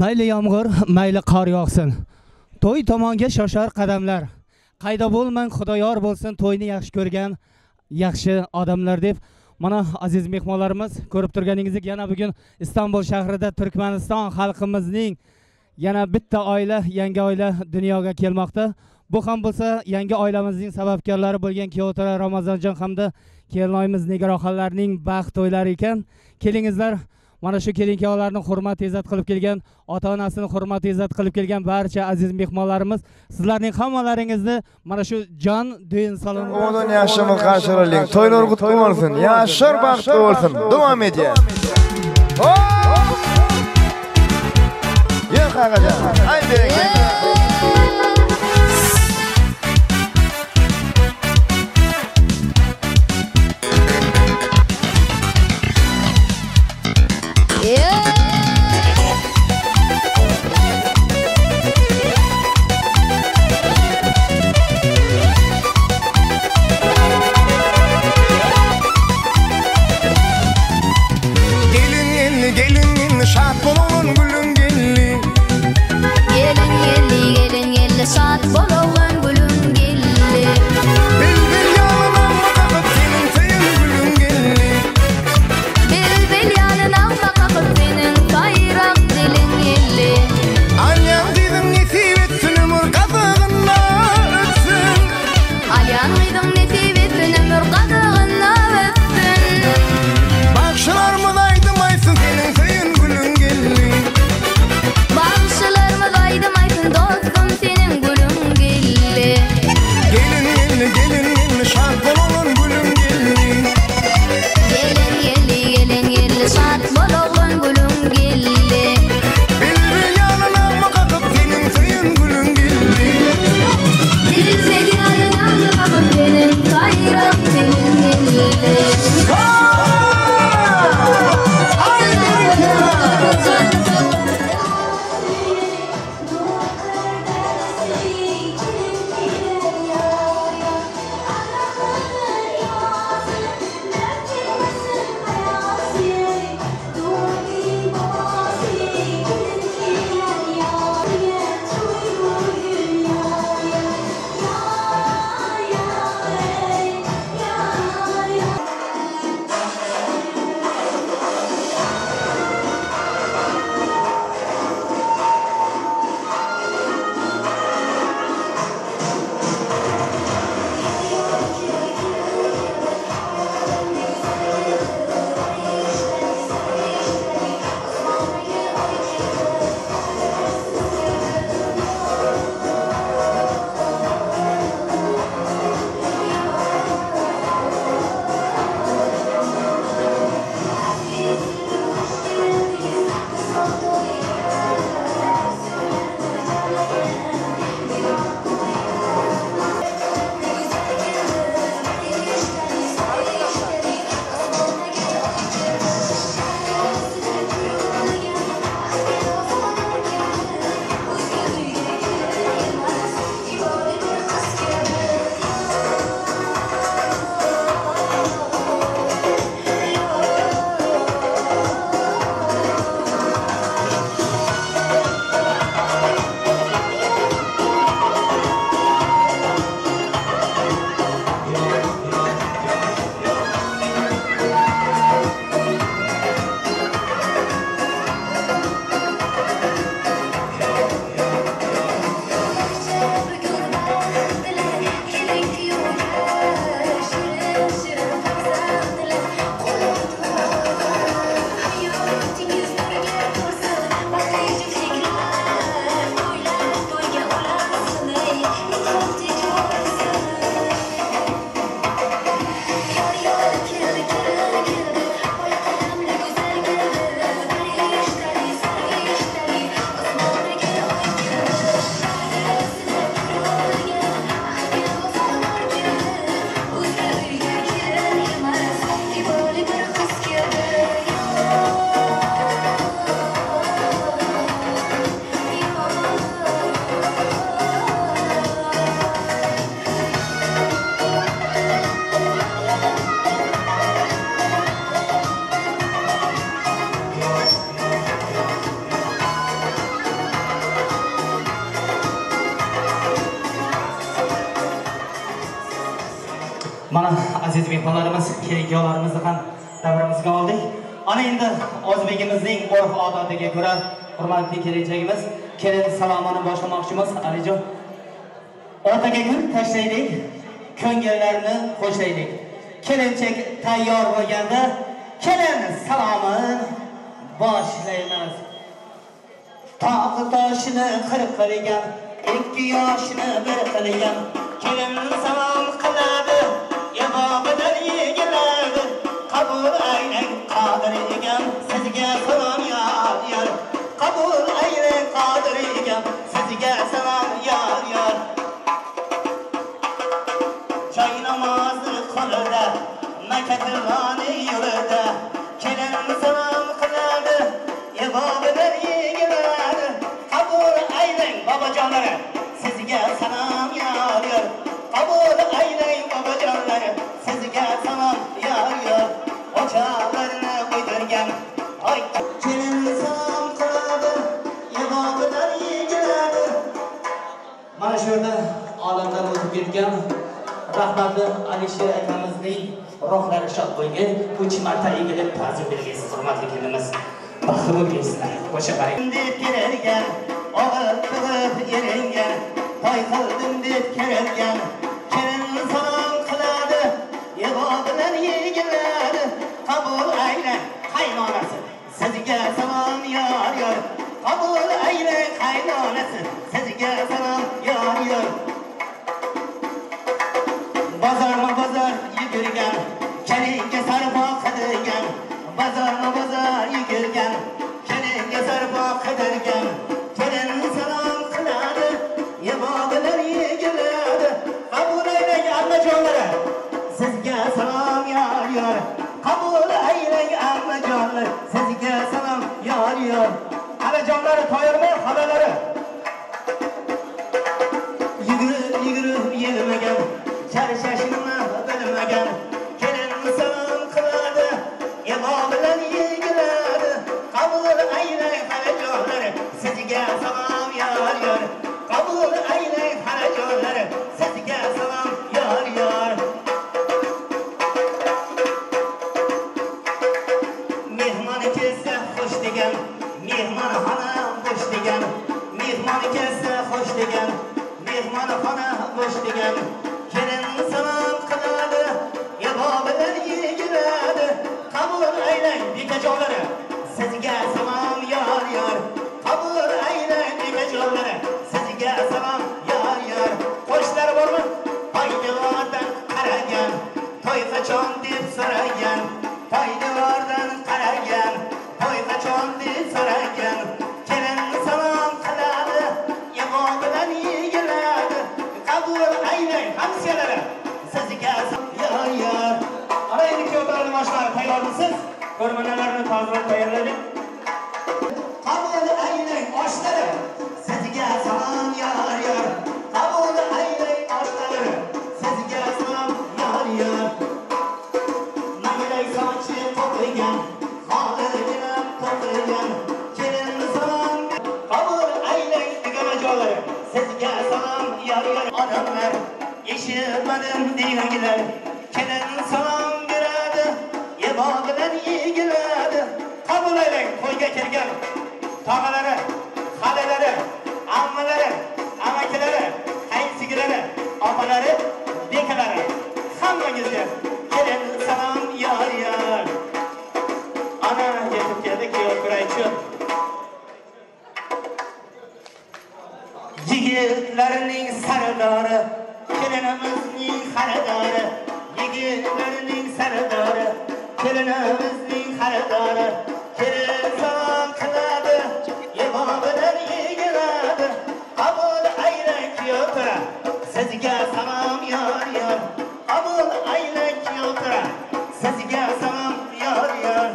Mayli yomg'ir, mayli qor yog'sin. To'y tomonga shoshar qadamlar. Qayda bo'lmang, Xudoyor bo'lsin, to'yni yaxshi ko'rgan yaxshi odamlar deb. Mana aziz mehmonlarimiz, ko'rib turganingizdek yana bugun Istanbul shahrida Turkmaniston xalqimizning yana bitta oila, yangi oila dunyoga kelmoqda. Bu ham bo'lsa yangi oilamizning sababkorlari bo'lgan kuyovto'ra Ramazonjon hamda kelinoyimiz Nigoroxonlarning baxt to'ylari ekan. Kelingizlar, mana shu kelin-kuyovlarni hurmat izzat qilib kelgan, ota-onasini hurmat izzat qilib kelgan barcha aziz mehmonlarimiz, sizlarning hammalaringizni mana shu jon düğün salonida Odan yaxshimi qarshi. To'ylar qutlu bo'lsin, yashar baxtli bo'lsin. Davom eding. Yo'q agajon. Ay beraka. Şat bolağın gülün gelli. Bilbil yanına bakıp senin sayın gülün gelli. Bilbil yanına bakıp senin kayrak dilin gelli. Alyan dedim nesip etsin ömür qadığına ötsün. Alyan dedim nesip etsin ömür qadığına ötsün. Bakşılarımız aydın aysın senin sayın gülün gelli. Aziz mehmonlarimiz, kelin kuyovlarimizni ham davramizga oldik. Ana endi o'zbegimizning urf-odatiga ko'ra hurmatli kelinchagimiz kelin salomini boshlamoqchimiz. Alijon, o'rtaga gul tashlaylik, ko'ngillarni xo'shlaylik. Kelinchak tayyor bo'lganda kelin salomini boshlaymiz. Tog' toshini qirq qilgan, ikki yoshini bir qilgan, kelin salom qiladi, ibobidan yegiladi. Qabul aylang qodir egam, sizga salom yor yor. Qabul aylang qodir egam, sizga salom yor yor. Joy namozi qo'lida, Makkatiloni yo'lida, kelin salom qiladi, ibobidan yegiladi. Qabul aylang bobojonlari, sizga salom yor yor. Qabul aylang bobojonlari, sizga salom yor yor. O'choqlarni qo'ydirgan oy kelin salom qiladi, ibobidan yegiladi. Mana shu yerda olamdan o'tib ketgan rahmatli Alisher akamizning ruhlari shod bo'lgay. 3 marta egilib ta'zim bergaysiz, hurmatli kelinimiz. Baxtli bo'lgaysizlar. Qo'sha qarang. Deb kerilgan, og'ir tug'ib eringan, to'y qildim deb kerilgan, kelin salom qiladi, ibobidan yegiladi. Qabul aylang qaynonasi, sizga salom yor yor. Qabul aylang qaynonasi, sizga salom yor yor. Bozorma bozor yugurgan, kelinga sarpo qidirgan. Bozorma bozor yugurgan, kelinga sarpo qidirgan. Kelin salom qiladi, ibobidan yegiladi. Qabul aylang ammajonlari, sizga salom yor yor. Qabul aylang ammajonlar, sizga salom yor yor. Xalajonlari tayyormi, xalalari? Yugurib yugurib yelmagan, charchashni bilmagan, kelin salom qiladi, ibobidan yegiladi. Qabul aylang xalajonlari, sizga salom yor yor. Qabul aylang xalajonlari, sizga salom yor yor. Mehmon kelsa xush degan, mehmonxona bo'sh degan. Mehmon kelsa xush degan, mehmonxona bo'sh degan. Kelin salom qiladi, ibobidan yegiladi. Qabul aylang bekajonlari, sizga salom yor yor. Qabul aylang bekajonlari, sizga salom yor yor. Qo'shiqlari bormi? Poydevordan qaragan, to'y qachon deb so'ragan. Poydevordan qaragan, to'y qachon deb so'ragan. Kelin salom qiladi, ibobidan yegiladi. Qabul aylang hamsiyalari, sizga yor yor. Ana endi kuyovlarning boshlari tayyormisiz? Ko'rmanalarni tozalab tayyorladik. Qabul aylang oshlari, sizga salom yor yor. Qabul aylang oshlari, sizga salom yor yor. Maylay sochi to'qigan, xoligina to'qigan, kelin salom qabul aylang duganajonlari, sizga salom yor yor. Odamlar eshitmadim deganlar, kelin salom beradi, ibobidan yegiladi. Qabul aylang to'yga kelgan tog'alari, xalalari, ammalari, amakilari, qaynsingillari, opalari, bekalari, hammangizga kelin salom yor yor. Ana yetib keldi kuyov kuraychi. Yigitlarning sardori, kelinimizning xaridori. Yigitlarning sardori, kelinimizning xaridori. Kelin salom qiladi, ibobidan yegiladi. Qabul aylang kuyov tura, sizga salom yor yor. Qabul aylang kuyov tura, sizga salom yor yor.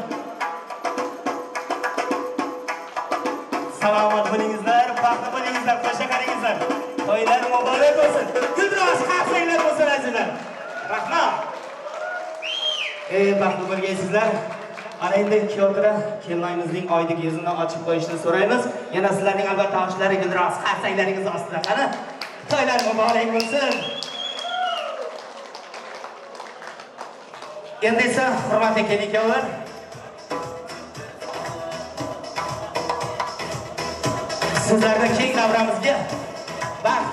Salomat bo'lingizlar, baxtli bo'lingizlar, qo'sha qarangizlar. To'ylar muborak bo'lsin. Guldiroz qarsanglar bo'lsin azizlar. Rahmat. Baxtli bo'lgaysizlar. Ana endi kuyovtura kelinimizning oydik yuzini ochib qo'yishni so'raymiz. Yana sizlarning albatta oshlari guldiroz qarsanglaringiz ostida. Qani, to'ylar muborak bo'lsin. Endi esa hurmatli kelin-kuyovlar, sizlarni keng davramizga baxt.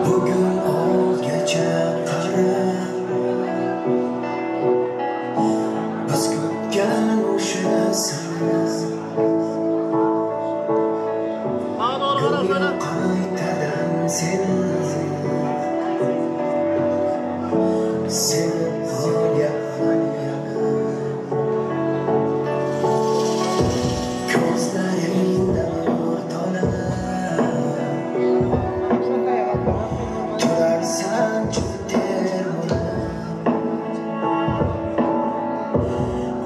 Bugun o'zgacha qarab, biz kutgan o'sha sana go'yo qaytadan seni sevib qolyapman yana. Ko'zlaringda nur to'la, turarsan juda termulib,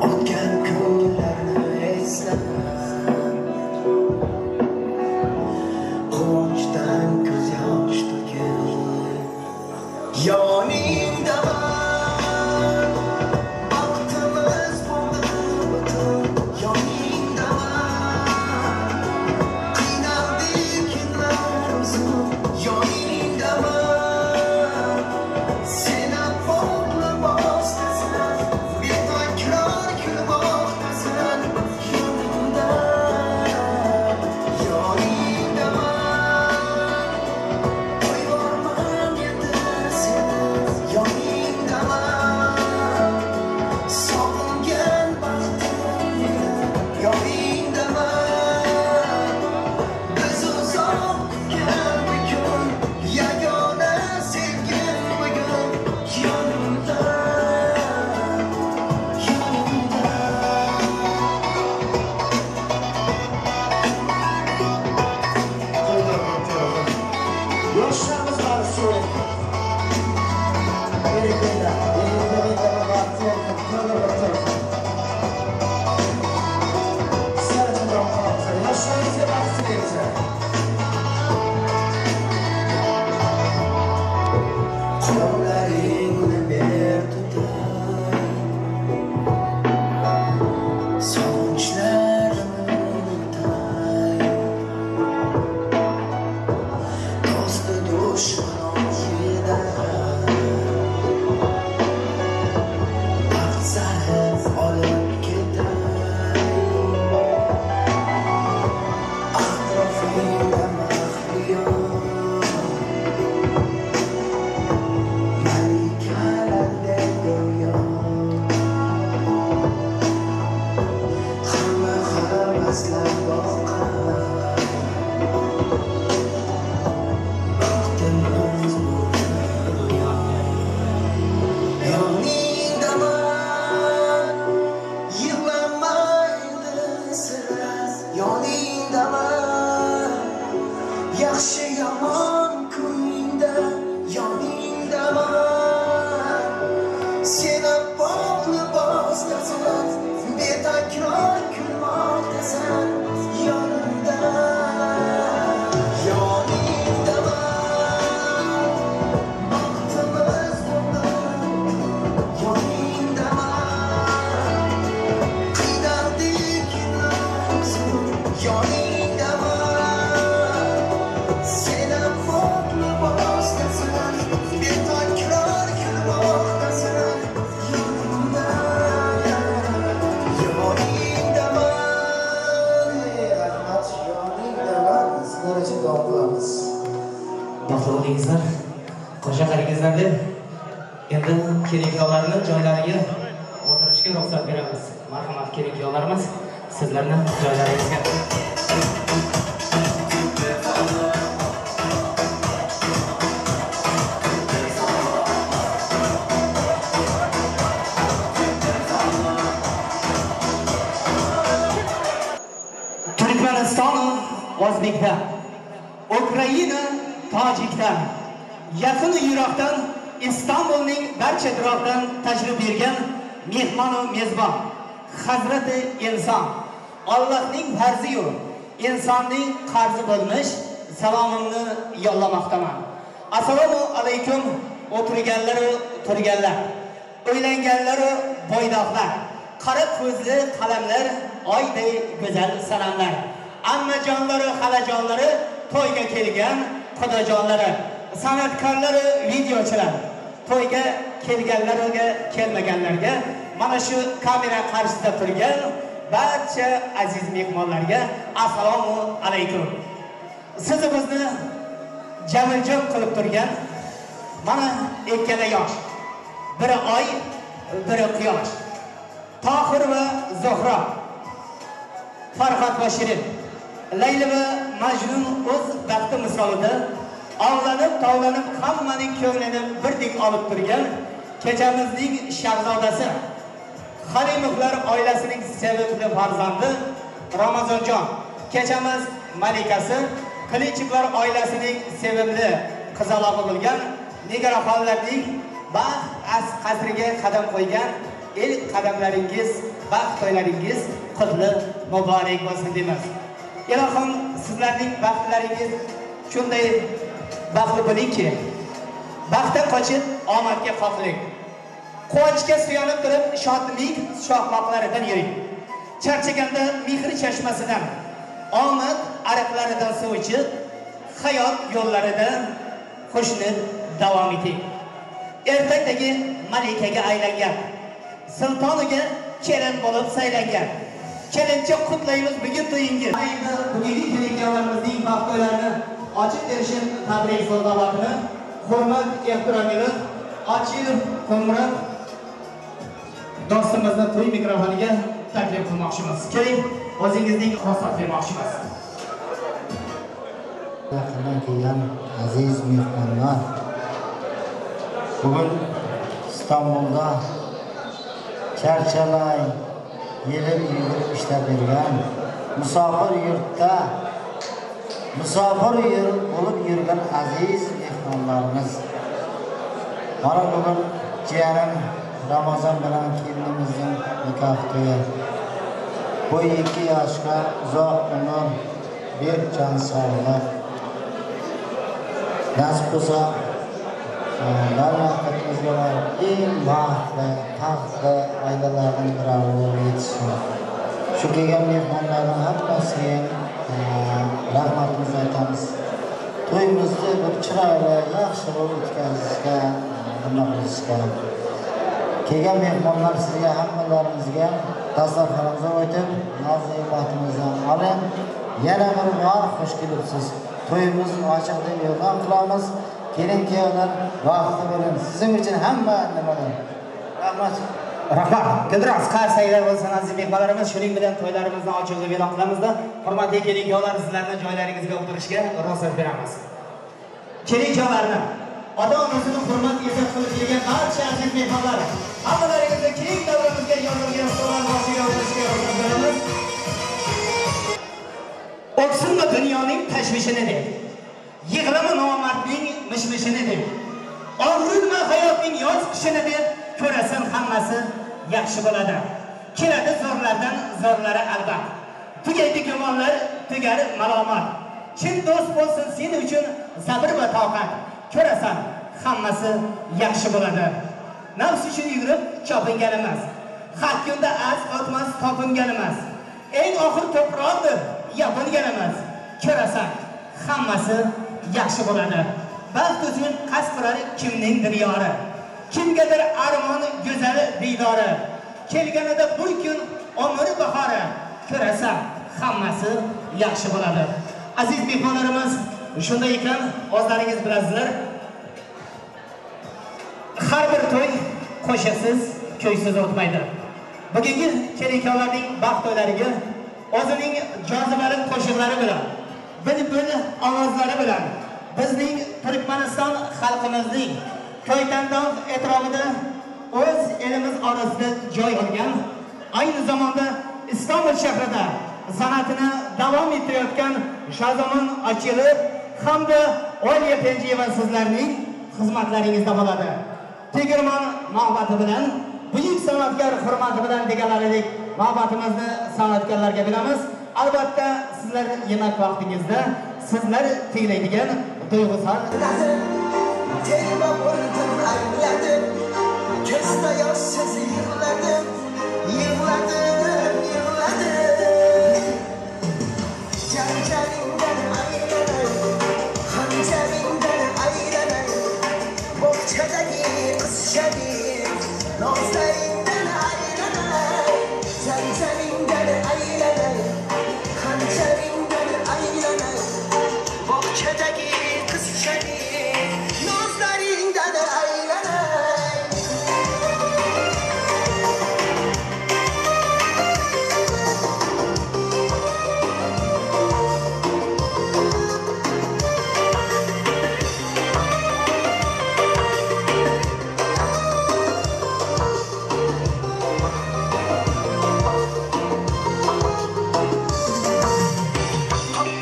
o'tgan kunlarni eslab, quvonchdan ko'z yosh to'kib. Yoningdaman, baxtimiz bo'ldi butun. Yoningdaman, qiynaldik yillar uzun. Yoningdaman, sen oppoq libosdasan, betakror kulmoqdasan. Yoningda, yoningdaman, qo'yvormam endi seni. Yoningdaman, sog'ingan baxtim meni. Yoningdaman, biz uzoq kutgan bu kun, yagona sevgim bugun. Yonimda, yonimda. Yoshlarimiz baxtli bo'lsin. Berekella, berekella, baxtli bo'lsin, ko'ngil baxtli bo'lsin. Sizlarga dam qilamiz. Yoshlarimizga baxt tilaymiz. Qo'llaringni ber tutay, sog'inchlarimni unutay. Do'stu dushman yeday, baxt sari olib ketay. Atrofingda mahliyo, malikalardek go'yo, hamma havaslar boqar. Baxtimiz bo'ldi. Yoningdaman, yig'lama endi sira. Yoningdaman, yaxshi yomon kuningda. Yoningdaman, sen oppoq libosdasan, betakror kulmoqdasan. Yonimda, yoningdaman, baxtimiz bo'ldi. Yoningdaman, qiynaldik yillar uzun. Yoningdaman, sen oppoq libosdasan, betakror kulmoqdasan. Yonimda, yoningdaman. Rahmat, yoningdaman. Sizlarga davom qilamiz. Baxtli bo'lingizlar, qo'sha qarangizlar deb endi kelin-kuyovlarni joylariga o'tirishga ruxsat beramiz. Marhamat, kelin-kuyovlarimiz, sizlarni joylaringizga. Turkmaniston O'zbekda, Ukraina Tojikda, yaqin yiroqdan Istanbulning barcha turoqdan tashrif buyurgan mehmon va mezbon, Hazrati inson, Allohning farzi-yu insonning qarzi bo'lmish salomimni yo'llamoqdaman. Assalomu alaykum o'tirganlar, turganlar, uylanganlar, bo'ydoqlar, qora ko'zli qalamlar, oyday go'zal sanamlar. Ammajonlari, xalajonlari, to'yga kelgan xudojonlari, san'atkorlari, videochilar, to'yga kelganlarga, kelmaganlarga, mana shu kamera qarshisida turgan barcha aziz mehmonlarga assalomu alaykum. Sizni bizni jamiljon qilib turgan mana ikkala yosh, biri oy, biri quyosh. Tohir va Zuhra, Farhod va Shirin, Layli va Majnun o'z baxti misolida ovlanib, tovlanib, hammaning ko'nglini birdek olib turgan kechamizning shahzodasi, Halimovlar oilasining sevimli farzandi Ramazonjon, kechamiz malikasi, Qilichevlar oilasining sevimli qizalog'i bo'lgan Nigoraxonlarning baxt qasriga qadam qo'ygan ilk qadamlaringiz, baxt to'ylaringiz qutli muborak bo'lsin deymiz. Ilohim sizlarning baxtlaringiz shunday baxtli bo'lingki, baxtdan qochib omadga qoqling. Quvonchga suyanib turib shodlik shohmoqlaridan yuring. Charchaganda mehr chashmasidan, omad ariqlaridan suv ichib, hayot yo'llarida xushnud davom eting. Ertakdagi malikaga aylangan, sultoniga kelin bo'lib saylangan kelincha qutlaymiz bugun to'yingiz. Endi bugungi kelinlarimizning baxt to'ylarini ochib berishim tabrik sovg'alarni hurmat ehtiromiyle Ochilov Qo'murod do'stimizni to'y mikrofoniga taklif qilmoqchimiz. Keling, o'zingizning ruxsat bermoqchimiz. Yaqindan kelgan aziz mehmonlar, bugun İstanbulda charchamay yelib yugurib ishlab yurgan, musofir yurtda musofir bo'lib yurgan aziz mehmonlarimiz, mana bugun jiyanim Ramazon bilan kelinimizning nikoh to'yi. Bu ikki yoshga uzoq umr, berk jon sog'lik nasib bo'lsa, mamlakatimizga borib eng baxtli, taxtli oilalardan biri bo'lib yetishsin. Shu kelgan mehmonlarning hammasiga rahmatimizni aytamiz. To'yimizni bir chiroyli, yaxshi bo'lib o'tkazishga, nima qilishga. Kelgan mehmonlar sizga hammalarimizga dasturxonimizga o'tib, noz-ne'matimizdan oling. Yana bir bor xush kelibsiz. To'yimizni ochiq deb e'lon qilamiz. Kelin kuyovlar baxtli bo'ling. Sizning uchun hamma nimalar. Rahmat. Rahmat. Guldiroz qarsaklar bo'lsin aziz mehmonlarimiz. Shuning bilan to'ylarimizni ochiq deb e'lon qilamizda. Hurmatli kelin kuyovlar, sizlarni joylaringizga o'tirishga ruxsat beramiz. Kelin kuyovlarni ota-onasini hurmat izzat qilib kelgan barcha aziz mehmonlar, hammalaringizni keng davramizga yozilgan stollar boshiga o'tirishga ruxsat beramiz. O'ksinma dunyoning tashvishini deb, yig'lama nomardning mishmishini deb, og'ritma hayotning yoz qishini deb, ko'rasan hammasi yaxshi bo'ladi. Keladi zo'rlardan zo'rlari albat. Tugaydi gumonlar, tugar malomat. Chin do'st bo'lsin sen uchun sabr va toqat. Ko'rasan hammasi yaxshi bo'ladi. Nafs uchun yugurib chopingan emas. Har kunda az otmas topingan emas. Eng oxir to'proqdir yapingan emas. Ko'rasan hammasi yaxshi bo'ladi. Baxt uchun qasd qilar kimningdir yori. Kimgadir armon go'zal diydori. Kelganida bir kun umr bahori. Ko'rasan hammasi yaxshi bo'ladi. Aziz mehmonlarimiz, shunday ekan, o'zlaringiz bilasizlar, har bir to'y qo'shiqsiz, kuysiz o'tmaydi. Bugungi kelinlarning baxt to'ylariga o'zining jozibali qo'shiqlari bilan, bulbul ovozlari bilan bizning Turkmaniston xalqimizning Ko'ytandog' atrofida o'z elimiz orasida joy olgan, ayni zamonda Istanbul shahrida san'atini davom ettirayotgan Shahzomon Ochilov hamda Oliya Penjiyeva sizlarning xizmatlaringizda bo'ladi. Tegirmon navbati bilan, buyuk san'atkor hurmati bilan deganlaridek navbatimizni san'atkorlarga beramiz. Albatta sizlar yemak vaqtingizda sizlar tinglaydigan duyg'usal telma bo'ldim angladim, ko'zda yoshsiz yig'ladim, yig'ladim, yig'ladim. Bog'chadagi qizchadek nozlaringdan aylanay, janjalingdan aylanay, xanjaringdan aylanay. Bog'chadagi qizchadek nozlaringdan aylanay.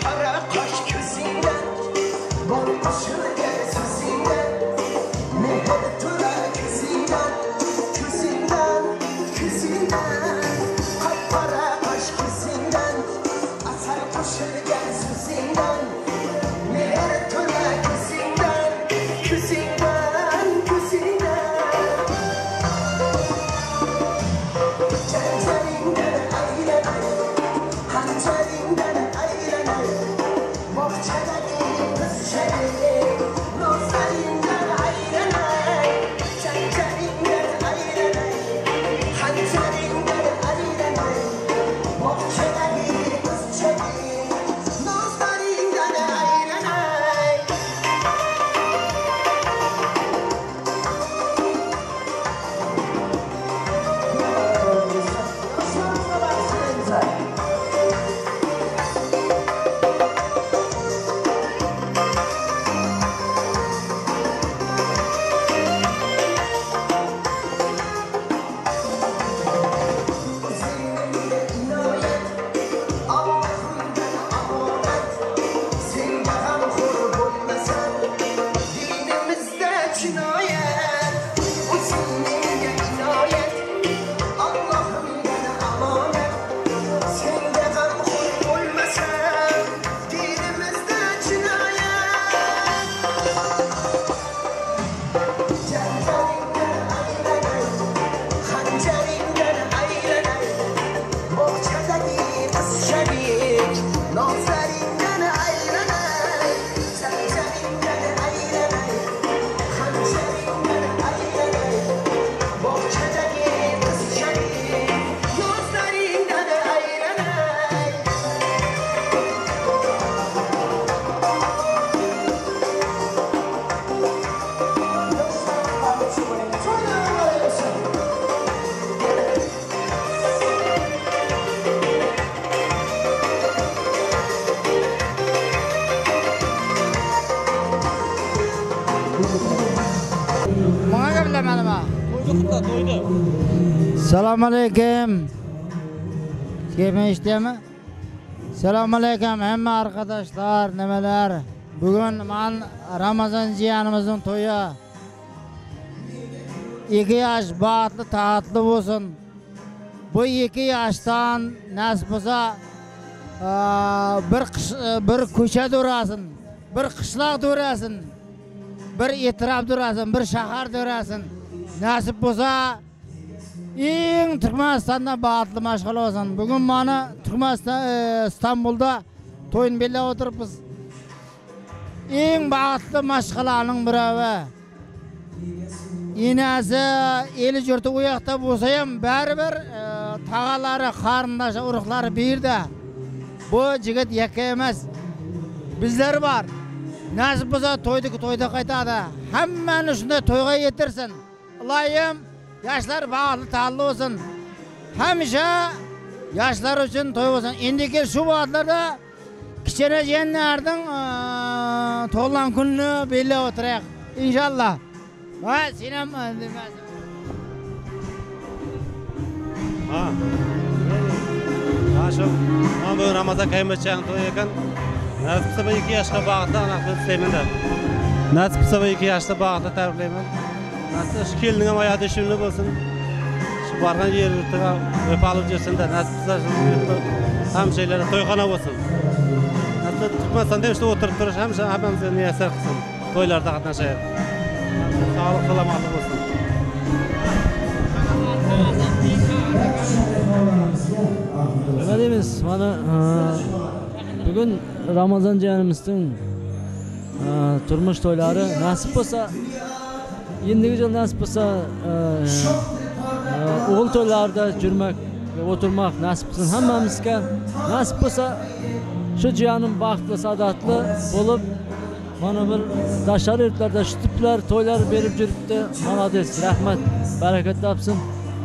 Qora qosh ko'zingdan, bor qo'shilgan so'zingdan, mehr to'la ko'zingdan, ko'zingdan, ko'zingdan. Qora qosh ko'zingdan, asal qo'shilgan so'zingdan, mehr to'la ko'zingdan, ko'zingdan, ko'zingdan. Janjalingdan aylanay, xanjaringdan aylanay, bog'chadagi qizchadek nozlaringdan aylanay, janjalingdan aylanay, xanjaringdan aylanay, bog'chadagi qizchadek nozlaringdan aylanay. Yoshlarimizni baxtli. O'zingga inoyat, Allohimdan omonat, senga g'amxo'r bo'lmasam, dinimizda jinoyat. O'zingga inoyat, Allohimdan omonat, senga g'amxo'r bo'lmasam, dinimizda jinoyat. Janjalingdan aylanay, xanjaringdan aylanay, bog'chadagi qizchadek nozlaringdan aylanay, janjalingdan aylanay, xanjaringdan aylanay, bog'chadagi qizchadek nozlaringdan aylanay. Yoshlarimiz baxtli bo'ling. To'ylar muborak bo'lsin. Bana bilemedim ha. Selamun aleyküm. Kim işlemi? Selamun aleyküm hemme arkadaşlar, nemeler. Bugün man Ramazan jiyanımızın toyu. 2 yaş bahtlı taatlı olsun. Bu 2 yaştan nasip olsa bir köşe durasın, bir qishloq durasın, bir etraf durasın, bir şahar durasın. Nasip olsa eng Turkmenistan'da bahtli mashg'ula olsun. Bugun mana Turkmenistan İstanbul'da to'yni belgilab o'tiribmiz. Eng baxtli mashg'ulaning biri. Enasi, eli yurti u yoqda bo'lsa ham baribir tog'alari, qarindoshi, urug'lari bu yerda. Bu yigit yakka emas. Bizlar bor. Nasib bo'lsa to'ydiki to'yda qaytadi. Hammani shunday to'yga yetirsin. Iloyim yoshlar baxtli taalli bo'lsin. Hamisha yoshlar uchun to'y bo'lsin. Endiki shu vaqtlarda kichkina jiyanlarning tug'ilgan kunini belgilab o'tiraylik. Inshaalloh. Va sen ham demasin. Ha. Ha shu. Mana bu Ramazon kaymachaning to'yi ekan. Nasib qilsa 2 yoshga baxtli ana qilib. Nasib qilsa 2 yoshda baxtli tabriklayman. Nasib shu kelinning ham hayoti shunli bo'lsin. Shu borgan yerida vafoli yursin-da, nasib qilsa shu ham şeylarda to'yxona bo'lsin. Nasib Turkmanistonda işte o'tirib turish ham hammamizga muyassar qilsin. To'ylarda qatnashaylik. Sog'lik salomatlik bo'lsin. Nima deymiz? Mana bugun Ramazon jiyanimizning turmush to'ylari nasib bo'lsa Endigi yil nasib bo'lsa o'g'il to'ylarida yurmak va o'tirmoq nasib qilsin hammamizga. Nasib bo'lsa shu jiyanim baxtli, saodatli bo'lib mana bir tashqari yurtlarda shu tiplar to'ylar berib yuribdi. Молодец, rahmat, barakat topsin.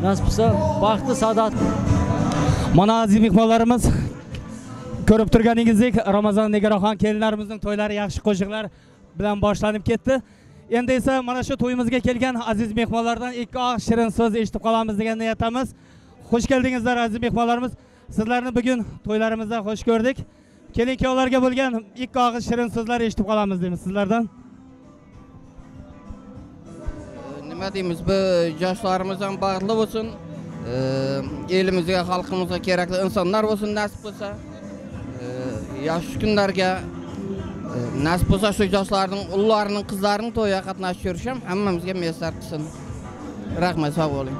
Nasib bo'lsa baxtli, saodatli. Mana aziz mehmonlarimiz, ko'rib turganingizdek Ramazon Nigoraxon kelinlarimizning to'ylari yaxshi qo'shiqlar bilan boshlanib ketdi. Endi esa mana shu to'yimizga kelgan aziz mehmonlardan ikki og'iz shirin so'z eshitib qolamiz degan niyatdamiz. Xush keldingizlar aziz mehmonlarimiz. Sizlarni bugun to'ylarimizda xush ko'rdik. Kelin kuyovlarga bo'lgan ikki og'iz shirin so'zlar eshitib qolamiz deymiz sizlardan. Nima deymiz, bu yoshlarimiz ham baxtli bo'lsin. Elimizga, xalqimizga kerakli insonlar bo'lsin, nasib bo'lsa. Yaxshi kunlarga nasib bo'lsa shu yoshlarning, ullarining, qizlarining to'yiga qatnashib yurish ham hammamizga muyassar qilsin. Rahmat, sog' bo'ling.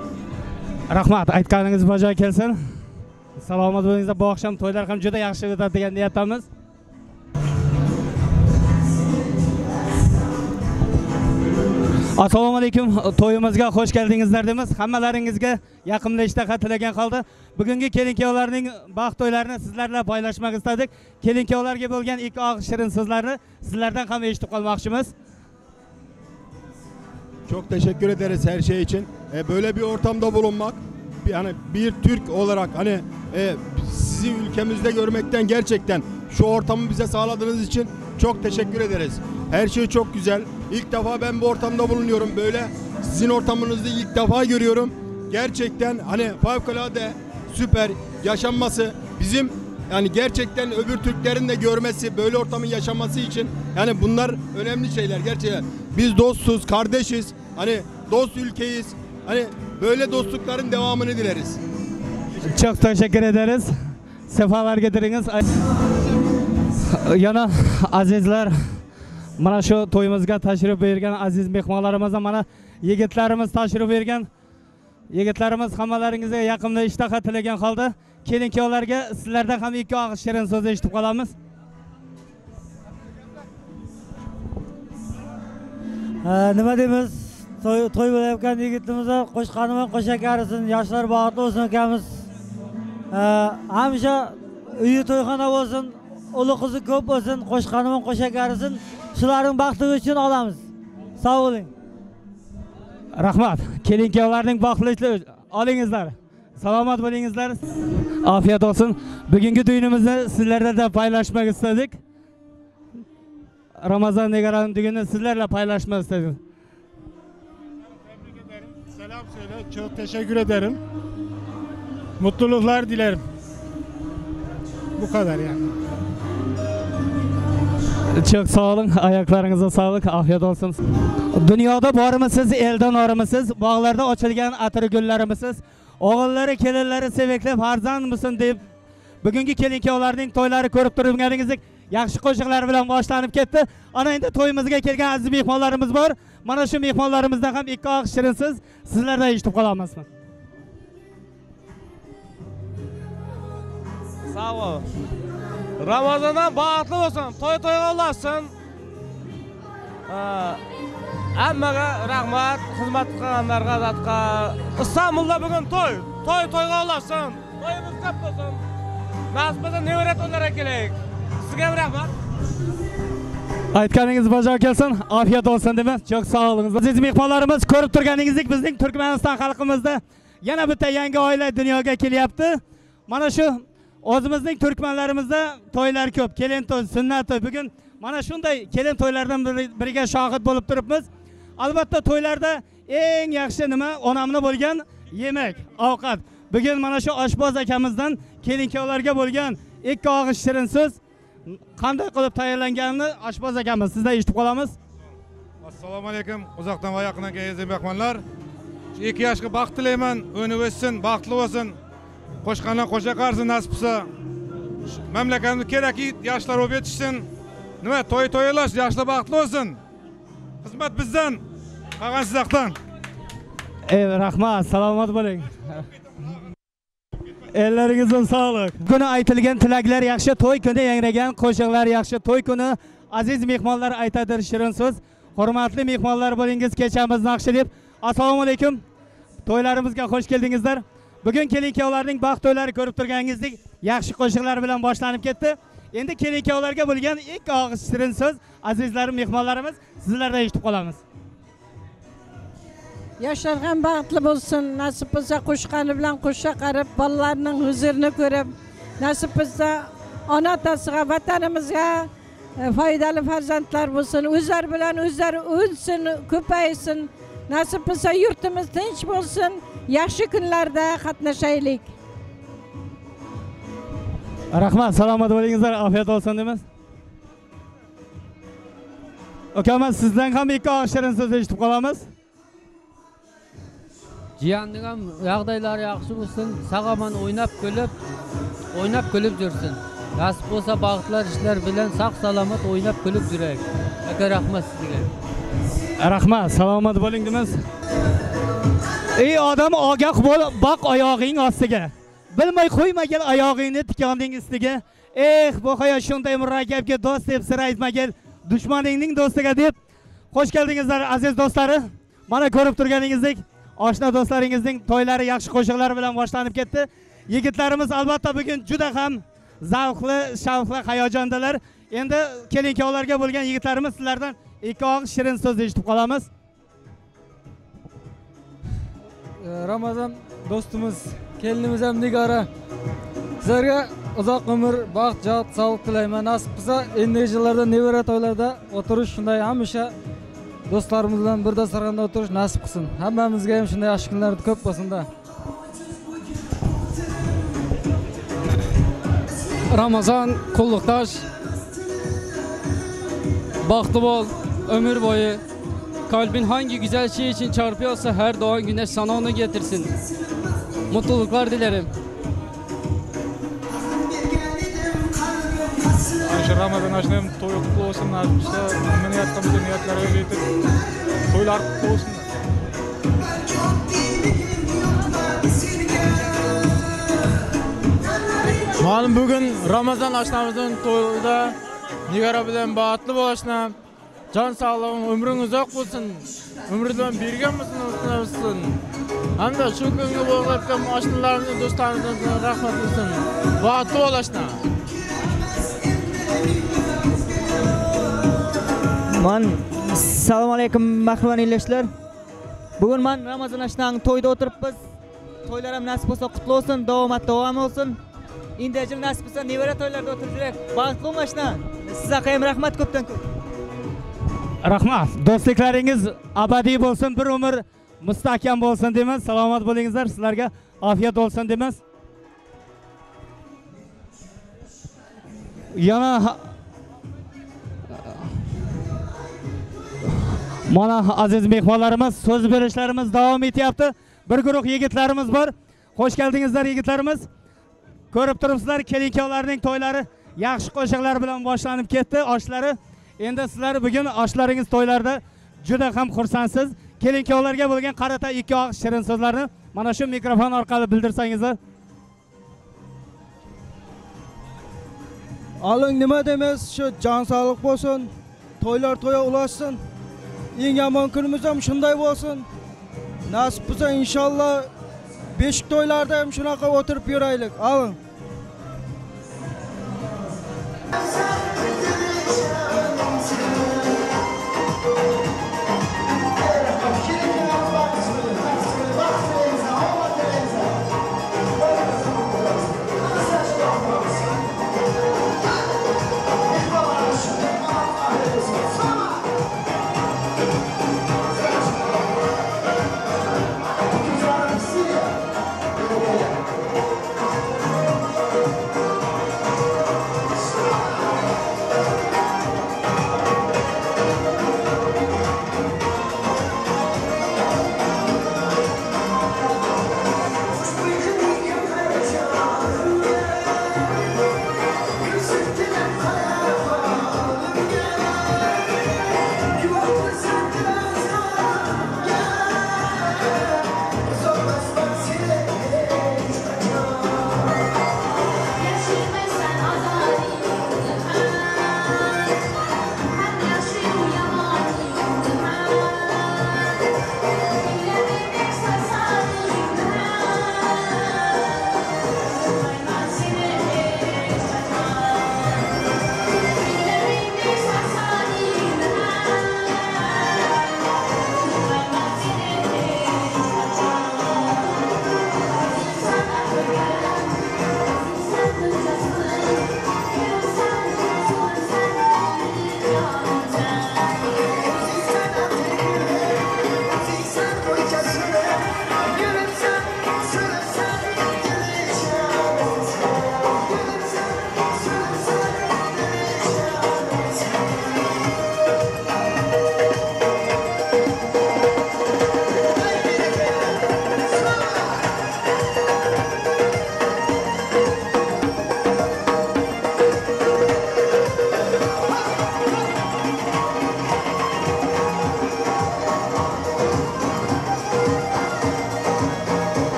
Rahmat, aytganingiz bajo kelsin. Salomat bo'lingizlar. Bu oqshom to'ylar ham juda yaxshi o'tadi degan niyatdamiz. Assalomu alaykum. To'yimizga xush keldingizlar deymiz. Hammalaringizga yaqinda ishtaha tilagan holda bugungi kelin kuyovlarning baxt to'ylarini sizlar bilan poylashmak istadik. Kelin kuyovlarga bo'lgan ikki og'iz shirin so'zlarni sizlardan ham eshitib qolmoqchimiz. Çok teşekkür ederiz her şey için. Böyle bir ortamda bulunmak, yani bir Türk olarak hani sizi ülkemizde görmekten, gerçekten şu ortamı bize sağladığınız için çok teşekkür ederiz. Her şey çok güzel. İlk defa ben bu ortamda bulunuyorum böyle. Sizin ortamınızı ilk defa görüyorum. Gerçekten hani fevkalade süper yaşanması, bizim yani gerçekten öbür Türklerin de görmesi, böyle ortamın yaşanması için yani bunlar önemli şeyler gerçekten. Biz dostuz, kardeşiz. Hani dost ülkeyiz. Hani böyle dostlukların devamını dileriz. Çok teşekkür ederiz. Sefalar getiriniz. Yana azizler, mana shu to'yimizga tashrif buyurgan aziz mehmonlarimiz, mana yigitlarimiz tashrif buyurgan yigitlarimiz, hammalaringizga yaqinda ishtaha tilagan holda kelin kuyovlarga sizlardan ham ikki og'iz shirin so'z eshitib qolamiz. Nima deymiz? To'y bo'layotgan yigitimizni qo'shqanimon qo'shakarisin, yoshlar baxtli bo'lsin ukamiz. Hamisha uyi to'yxona bo'lsin, uli qizi ko'p bo'lsin, qo'shqanimon qo'shakarisin. Shularning baxti uchun olamiz. Sog' bo'ling. Rahmat. Kelin kuyovlarning baxtli olingizlar. Salomat bo'lingizlar. Afiyat olsun. Bugungi düğünümüzü sizlerle de paylaşmak istedik. Ramazan Nigaran'ın düğününü sizlerle paylaşmak istedik. Tebrik ederim. Selam söyle. Çok teşekkür ederim. Mutluluklar dilerim. Bu kadar yani. Çok sağ olun. Ayaklarınıza sağlık. Afiyet olsun. Dünyada bormisiz, eldan ormisiz, bog'larda ochilgan atir gullarmisiz, o'g'illari, kelinlari sevikli farzandmisin deb bugungi kelin kuyovlarning to'ylari ko'rib turganingizdek yaxshi qo'shiqlar bilan boshlanib ketdi. Ana endi to'yimizga kelgan aziz mehmonlarimiz bor. Mana shu mehmonlarimizdan ham ikki og'iz shirin so'z sizlardan eshitib qolamiz. Sağ ol. Ramazandan baxtli bo'lsin, to'y to'yga ulassin. Hammaga rahmat, xizmat qilganlarga, zatga. İstanbulda bugun to'y, to'y to'yga ulassin. To'yimiz ko'p bo'lsin. Nasib bo'lsa nevara to'ylarga kelaylik. Sizga ham rahmat. Aytganingiz bajo kelsin, afiyat olsun deymiz. Çok sağ olun. Aziz mehmonlarimiz, ko'rib turganingizdek bizning Turkmaniston xalqimizda yana bitta yangi oila dunyoga kelyapti. Mana shu o'zimizning turkmanlarimizda to'ylar ko'p, kelin to'y, sunnat to'y. Bugun mana shunday kelin to'ylardan biriga shohid bo'lib turibmiz. Albatta to'ylarda eng yaxshi nima? Onamni bo'lgan yemak, ovqat. Bugun mana shu oshboz akamizdan kelin kuyovlarga bo'lgan ikki og'iz shirin so'z qanday qilib tayyorlanganini oshboz akamiz sizdan eshitib qolamiz. Assalomu alaykum, uzoqdan va yaqindan kelgan mehmonlar. Ikki yoshga baxt tilayman, o'ni o'ssin, baxtli bo'lsin. Qo'shqandan qo'sha qarsin nasib bo'lsa. Mamlakatimizga kerakli yoshlar bo'lib yetishsin. Nima to'y to'ylash, yoshlar baxtli bo'lsin. Xizmat bizdan, qolgan sizlardan. Rahmat, salomat bo'ling. Elleringizni sog'lik. Kuni aytilgan tilaklar yaxshi, to'y kuni yangragan qo'shiqlar yaxshi. To'y kuni aziz mehmonlar aytadir shirin so'z. Hurmatli mehmonlar bo'lingiz, kechamiz naqshi deb. Assalomu alaykum. To'ylarimizga xush keldingizlar. Bugun kelin-kuyovlarning baxt to'ylari ko'rib turganingizdek yaxshi qo'shiqlar bilan boshlanib ketdi. Endi kelin-kuyovlarga bo'lgan ikki og'iz shirin so'z azizlarim, mehmonlarimiz, sizlardan eshitib qolamiz. Yoshlar ham baxtli bo'lsin, nasib bo'lsa qo'shqani bilan qo'sha qarib, bolalarning huzurini ko'rib, nasib bo'lsa ona otasiga, vatanimizga foydali farzandlar bo'lsin, o'zlari bilan o'zlari o'lsin, ko'paysin. Nasib bo'lsa yurtimiz tinch bo'lsin, yaxshi kunlarda qatnashaylik. Rahmat, salomat bo'lingizlar, ofiyat olsin deymiz. Ukamiz, sizdan ham ikki og'iz shirin so'z eshitib qolamiz. Jiyanning ham жағдайлары yaxshi bo'lsin, sog'-omon o'ynab kulib yursin. Nasib bo'lsa baxtlar ishlar bilan sog' salomat o'ynab kulib yuraylik. Aka, rahmat sizga. Rahmat, salomat bo'ling deymiz. Ey odam, ogoh bo'l, boq oyog'ing ostiga. Bilmay qo'ymagin oyog'ingni tikonning ustiga. Eh, bu hayot shunday murakkabki, do'st deb sir aytmagin dushmaningning do'stiga deb. Xush keldingizlar aziz do'stlari. Mana ko'rib turganingizdek oshna do'stlaringizning to'ylari yaxshi qo'shiqlar bilan boshlanib ketdi. Yigitlarimiz albatta bugun juda ham zavqli, shavqli hayajondalar. Endi kelin-kuyovlarga bo'lgan yigitlarimiz, sizlardan ikki og'iz shirin so'z eshitib qolamiz. Ramazon do'stimiz, kelinimiz ham Nigora. Sizlarga uzoq umr, baxt, jot, sog'lik tilayman. Nasib qilsa endigi yillarda nevara to'ylarda o'tirish, shunday hamisha do'stlarimiz bilan bir dasturxonda o'tirish nasib qilsin. Hammamizga ham shunday yaxshi kunlar ko'p bo'lsin-da. Ramazon Qulluqdosh, baxtli bo'l ömür boyu. Kalbin hangi güzel şey için çarpıyorsa her doğan güneş sana onu getirsin. Mutluluklar dilerim. Ramazon oshnam to'y qutlu bo'lsin, nasib qilsa niyat qilsa niyatlariga yetib to'ylar qutlu bo'lsin. Ma'lum bugun Ramazon oshnamizning to'yida Nigora bilan baxtli bo'l oshnam. Jon sog'lig'ing, umring uzoq bo'lsin. Umridan bergan bo'lsin. Hamda shu kunga bog'layotgan oshnalarimizning, do'stlarimizning rahmat bo'lsin. Baxtli bo'l oshnam. Man assalomu alaykum mehmon eldoshlar. Bugun man Ramazon oshnang to'yda o'tiribmiz. To'ylar ham nasib bo'lsa qutlu bo'lsin, davomat davom bo'lsin. Endi yil nasib bo'lsa nevara to'ylarda o'tirib, baxtli bo'ling oshna. Sizga ham rahmat ko'pdan ko'p. Rahmat. Do'stliklaringiz abadiy bo'lsin, bir umr mustahkam bo'lsin deymiz. Salomat bo'lingizlar, sizlarga ofiyat bo'lsin deymiz. Yana mana aziz mehmonlarimiz, so'z berishlarimiz davom etyapti. Bir guruh yigitlarimiz bor. Xush keldingizlar yigitlarimiz. Ko'rib turibsizlar, kelin-kuyovlarning to'ylari yaxshi qo'shiqlar bilan boshlanib ketdi, oshlari. Endi sizlar bugun oshlaringiz to'ylarda juda ham xursandsiz. Kelin-kuyovlarga bo'lgan qarata ikki og'iz shirin so'zlarni mana shu mikrofon orqali bildirsangizlar. Oling nima deymiz, shu jon sog'lik bo'lsin, to'ylar to'ya ulashsin. Eng yomon kunimiz ham shunday bo'lsin. Nasib bo'lsa inshaalloh beshik to'ylarda ham shunaqa o'tirib yuraylik. Oling.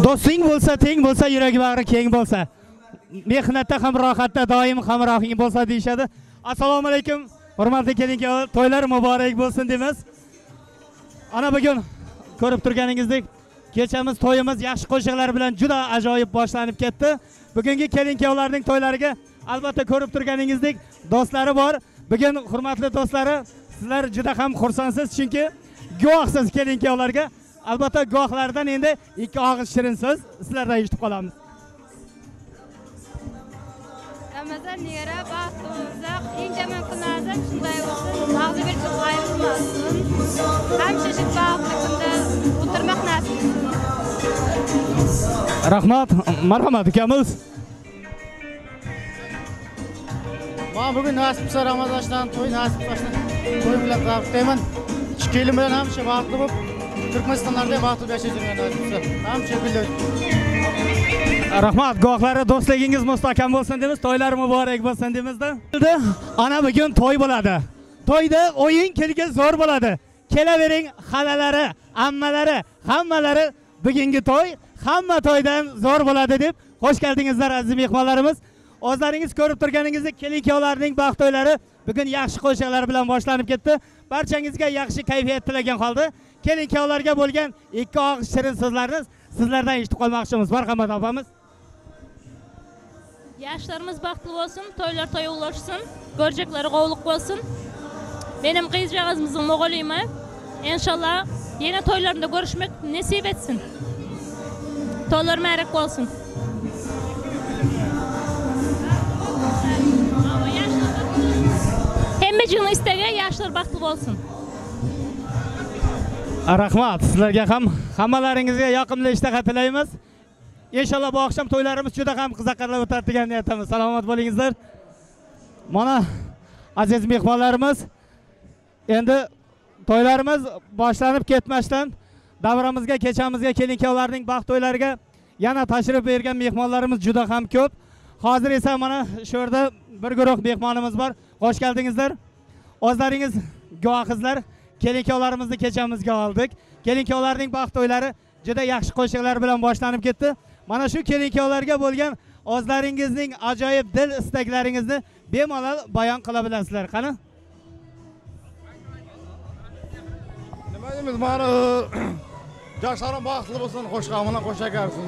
Do'sting bo'lsa, teng bo'lsa, yuragi bag'ri keng bo'lsa, mehnatda ham rohatda doim hamrohing bo'lsa deyishadi. Assalomu alaykum, hurmatli kelin-kuyovlar, to'ylar muborak bo'lsin deymiz. Ana bugun ko'rib turganingizdek, kechamiz, to'yimiz yaxshi qo'shiqlar bilan juda ajoyib boshlanib ketdi. Bugungi kelin-kuyovlarning to'ylariga albatta ko'rib turganingizdek do'stlari bor. Bugun hurmatli do'stlari, sizlar juda ham xursandsiz, chunki guvohsiz kelin-kuyovlarga. Albatta guvohlardan endi ikki og'iz shirin so'z sizlardan eshitib qolamiz. Ramazon Nigora baxtli bo'lsa, eng yomon kunlarda shunday bo'lsin, og'zi bir ayrilmasin. Hamisha shu baxtli kunda o'tirmoq nasib etsin. Rahmat, marhamat ukamiz. Men bugun nasib qilsa Ramazondan to'y nasib qilsa to'y bilan tabriklayman. Shu kelin bilan hamisha baxtli bo'lib, Turkmanistonlarda baxtli yashaydigan nasib qilsa. Hamisha gullar. Rahmat, guvohlari do'stligingiz mustahkam bo'lsin deymiz, to'ylar muborak bo'lsin deymizda. Ana bugun to'y bo'ladi. To'yda o'yin kulgi zo'r bo'ladi. Kelavering xalalari, ammalari, hammalari bugungi to'y hamma to'ydan zo'r bo'ladi deb xush keldingizlar aziz mehmonlarimiz. O'zlaringiz ko'rib turganingizdek kelin-kuyovlarning baxt to'ylari bugun yaxshi qo'shiqlar bilan boshlanib ketdi. Barchangizga yaxshi kayfiyat tilagan holda kelin-kuyovlarga bo'lgan ikki og'iz shirin so'zlarni sizlardan eshitib qolmoqchimiz. Marhamat opamiz. Yaşlarımız baxtli bo'lsin, to'ylar to'ya ulashsin, ko'rjaklari qovluq bo'lsin. Benim qizcağızımızın moğoluyum. İnşallah yine to'ylarında görüşmek nasip etsin. To'ylar mübarek olsun. Hemmecinin istegi yaşlar baxtli bo'lsin. Rahmat sizlarga ham, hammalaringizga yoqimli ishtaha tilaymiz. İnşallah bu akşam to'ylarimiz juda ham qiziqarli o'tadi degan niyatdamiz. Salomat bo'lingizlar. Mana aziz mehmonlarimiz, endi to'ylarimiz boshlanib ketmasdan davramizga, kechamizga, kelin-kuyovlarning baxt to'ylariga yana tashrif buyurgan mehmonlarimiz juda ham ko'p. Hozir esa mana shu yerda bir guruh mehmonimiz bor. Xush keldingizlar. O'zlaringiz guvohsizlar, kelin-kuyovlarimizni kechamizga oldik. Kelin-kuyovlarning baxt to'ylari juda yaxshi qo'shiqlar bilan boshlanib ketdi. Mana shu kelin-kuyovlarga bo'lgan o'zlaringizning ajoyib dil istaklaringizni bemalol bayon qila bilasizlar. Qani? Nima deymiz, mana yoshlarim baxtli bo'lsin, qo'shqamidan qo'sha karsin.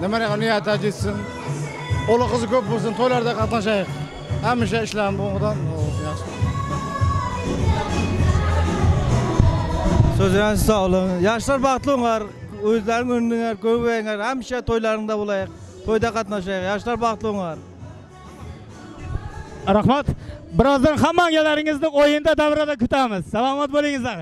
Nimaga niyat etsin. O'g'li qizi ko'p bo'lsin, to'ylarda qatnashaylik. Hamisha ishlarimiz o'ng'idan yaxshi. So'zlaringiz sog' bo'ling. Yoshlar baxtli bo'lar, o'zlaring o'rninglar, ko'payinglar, hamisha to'ylaringda bo'laylik. To'yda qatnashaylik. Yoshlar baxtli bo'lar. Rahmat. Birozdan hammangalaringizni o'yinda davrada kutamiz. Salomat bo'lingizlar.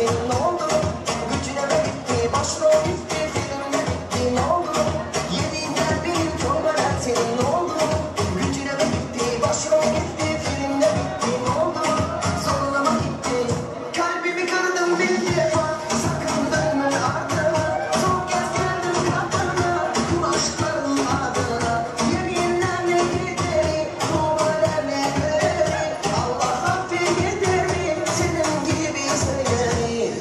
senin ne oldu? Gücüne mi gitti, başrol gitti, filmde bitti ne oldu? Yediğinden benim çorbalar senin ne oldu? Gücüne mi gitti, başrol gitti, filmde bitti ne oldu? Zorlama gitti, kalbimi kırdım bir defa, sakın dönme artık. Son kez geldim kapına, bu aşkların adına. Yeminlerle gideri, dualarla gideri, Allah affeder mi senin gibi seveni?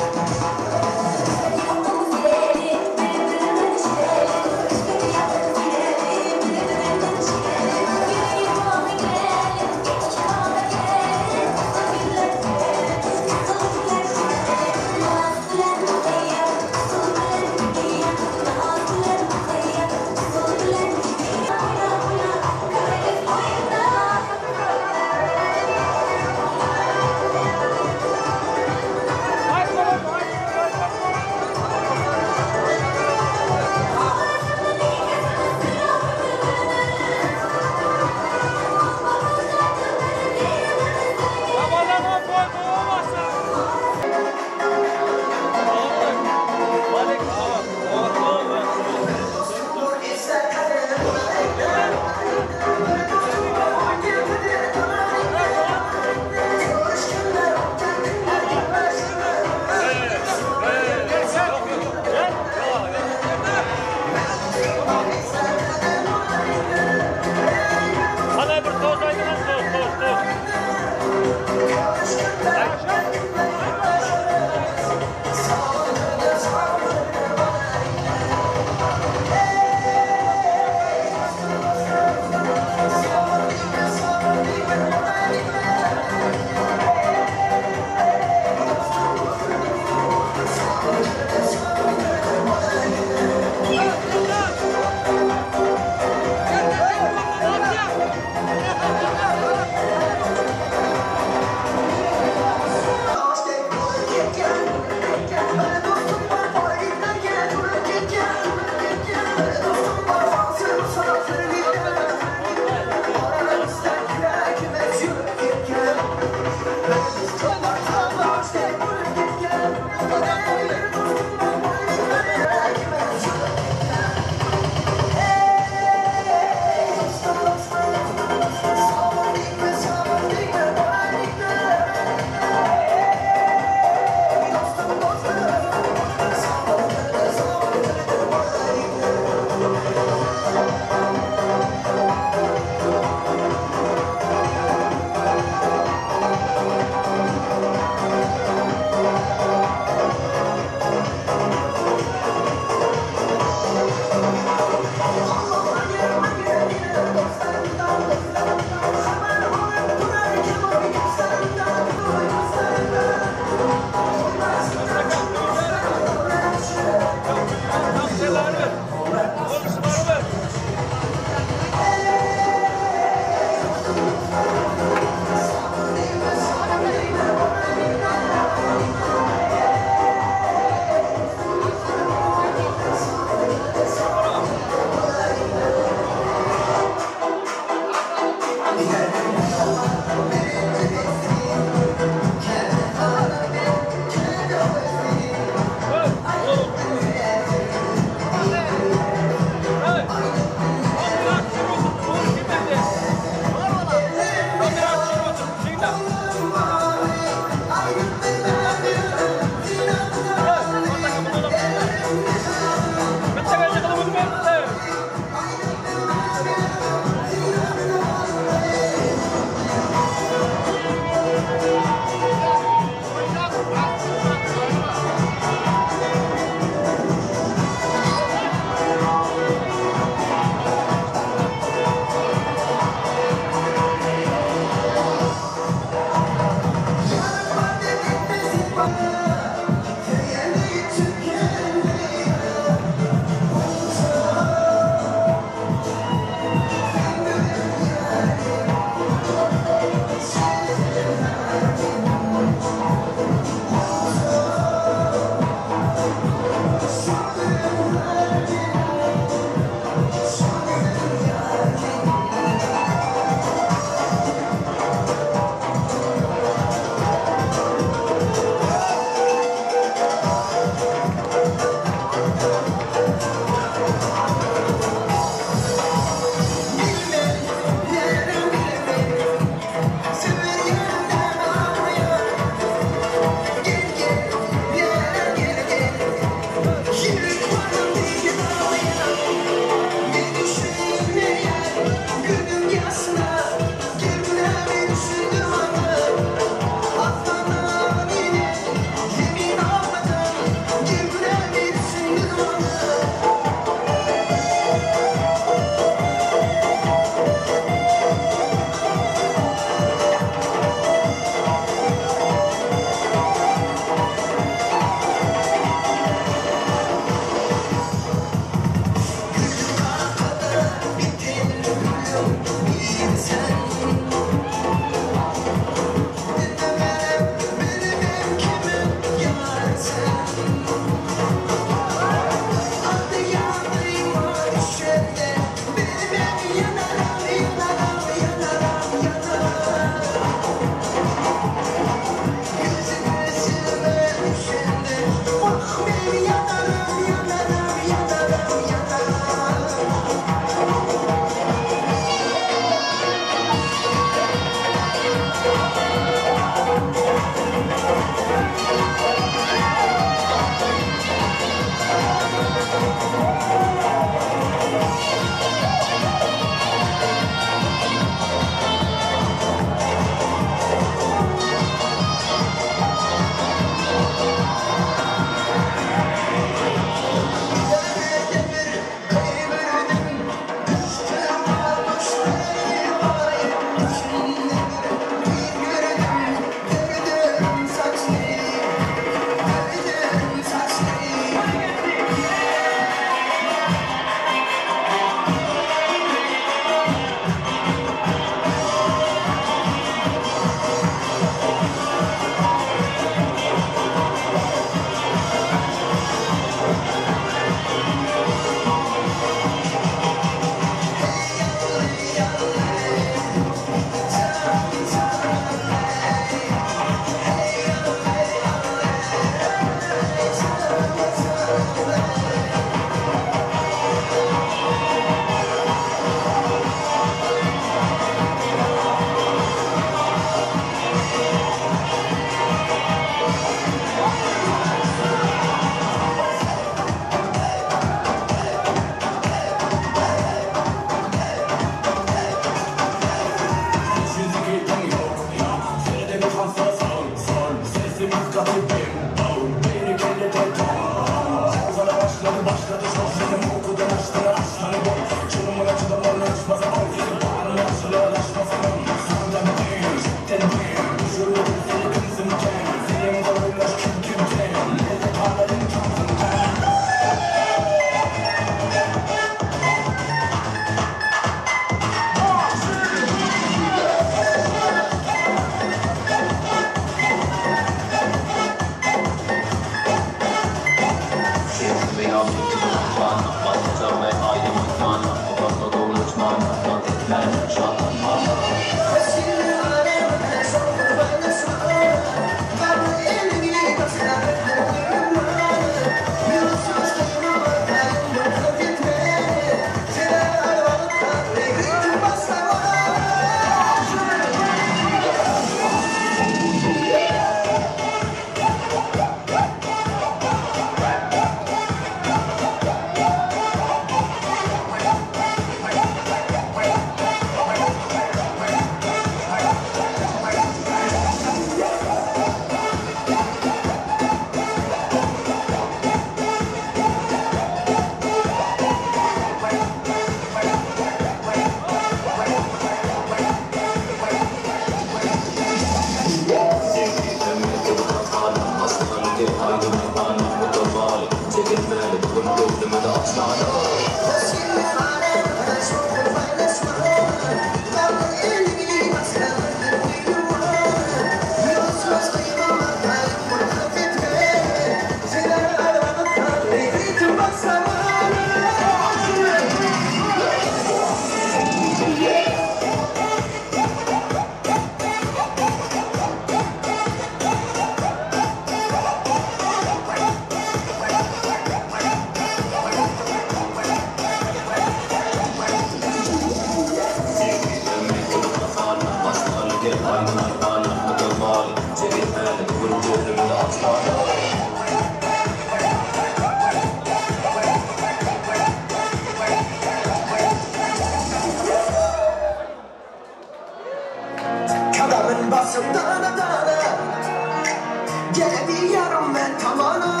Tamara.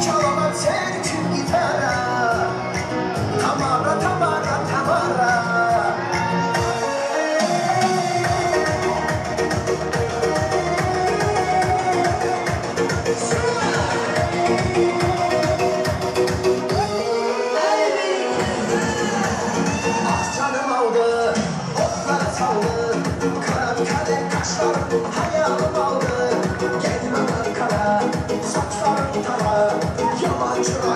Çalamam sen için gitara. Tamara, Tamara, Tamara. Ah canım aldı, otlar saldı, Karakkale kaşlarım hayalım aldı. Gelme Ankara, saçlarım tara, yalancı.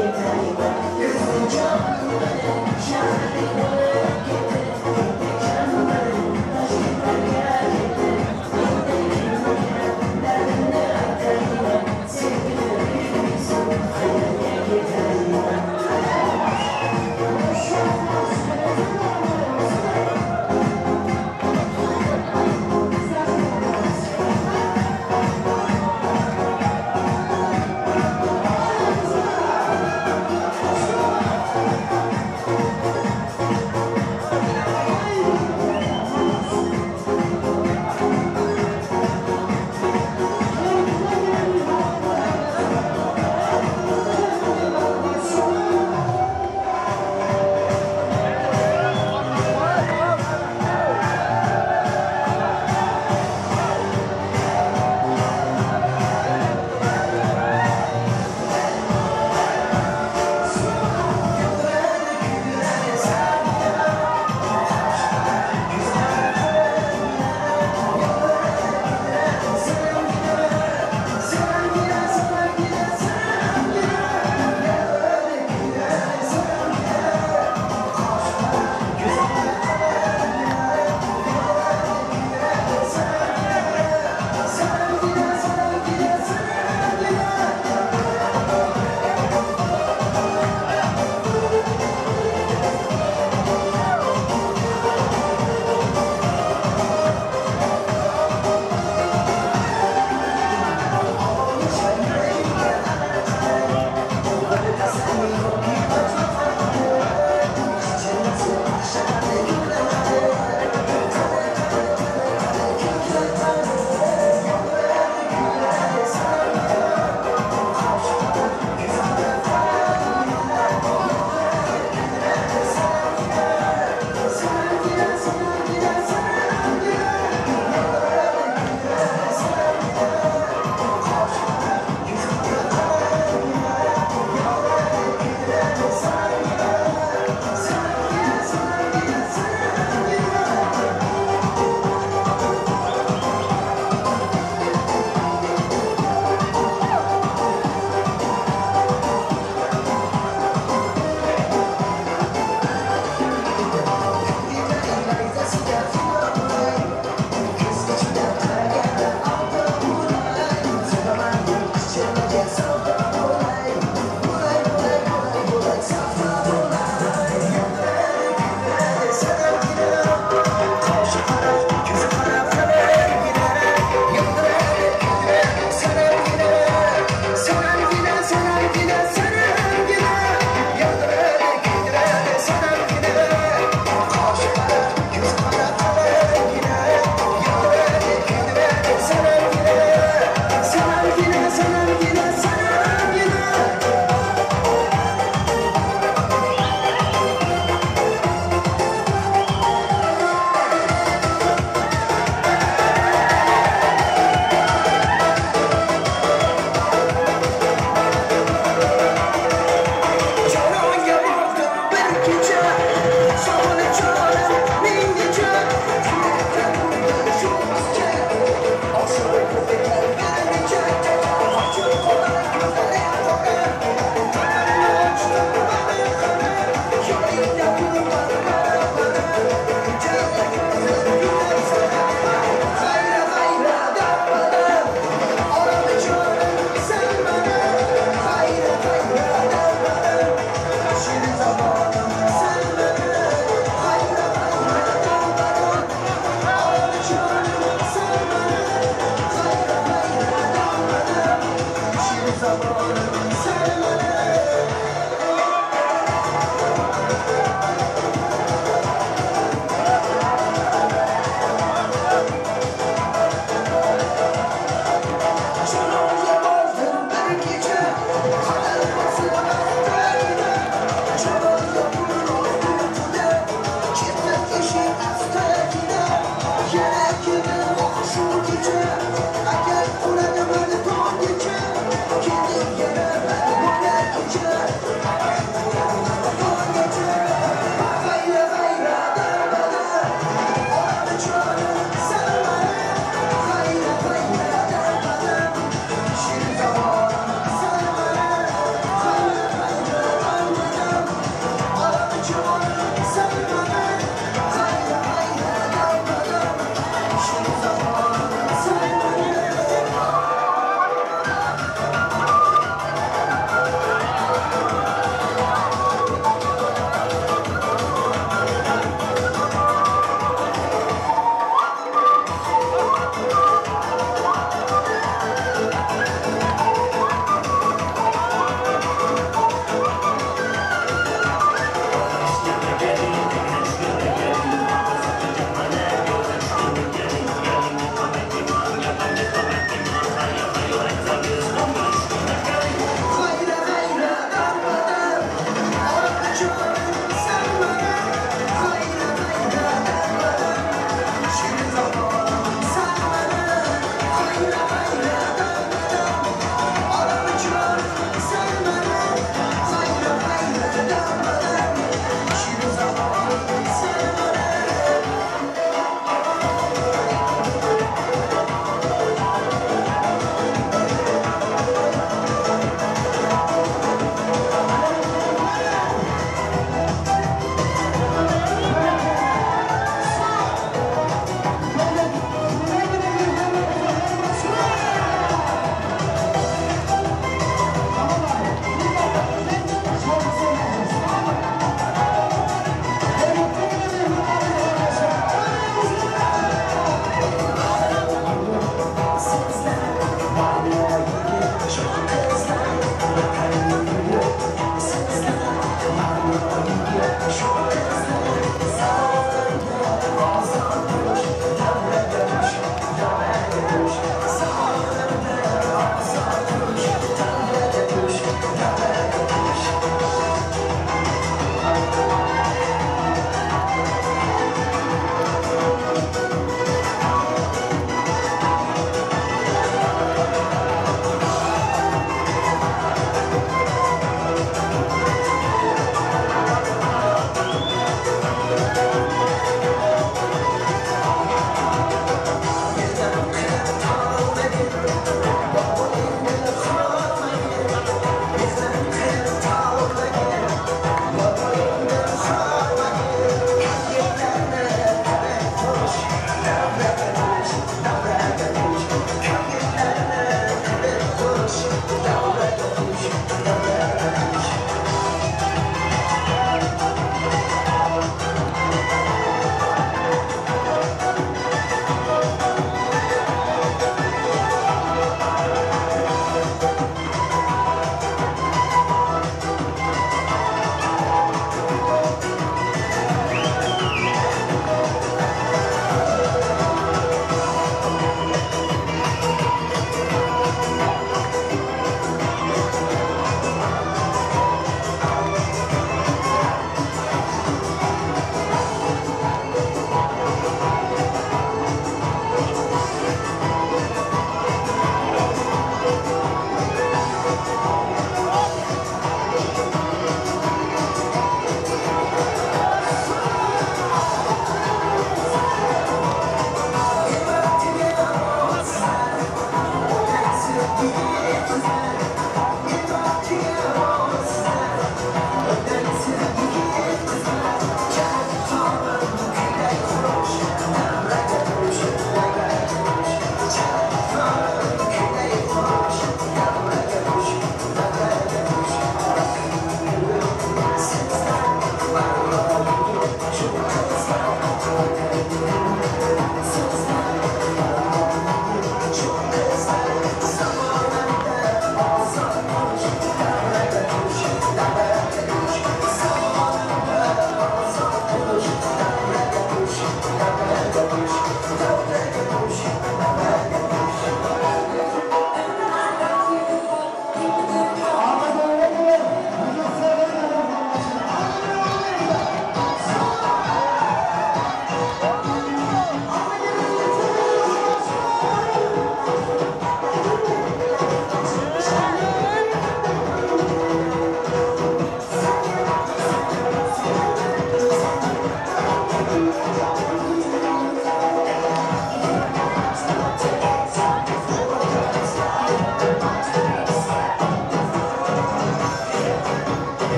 Sevgi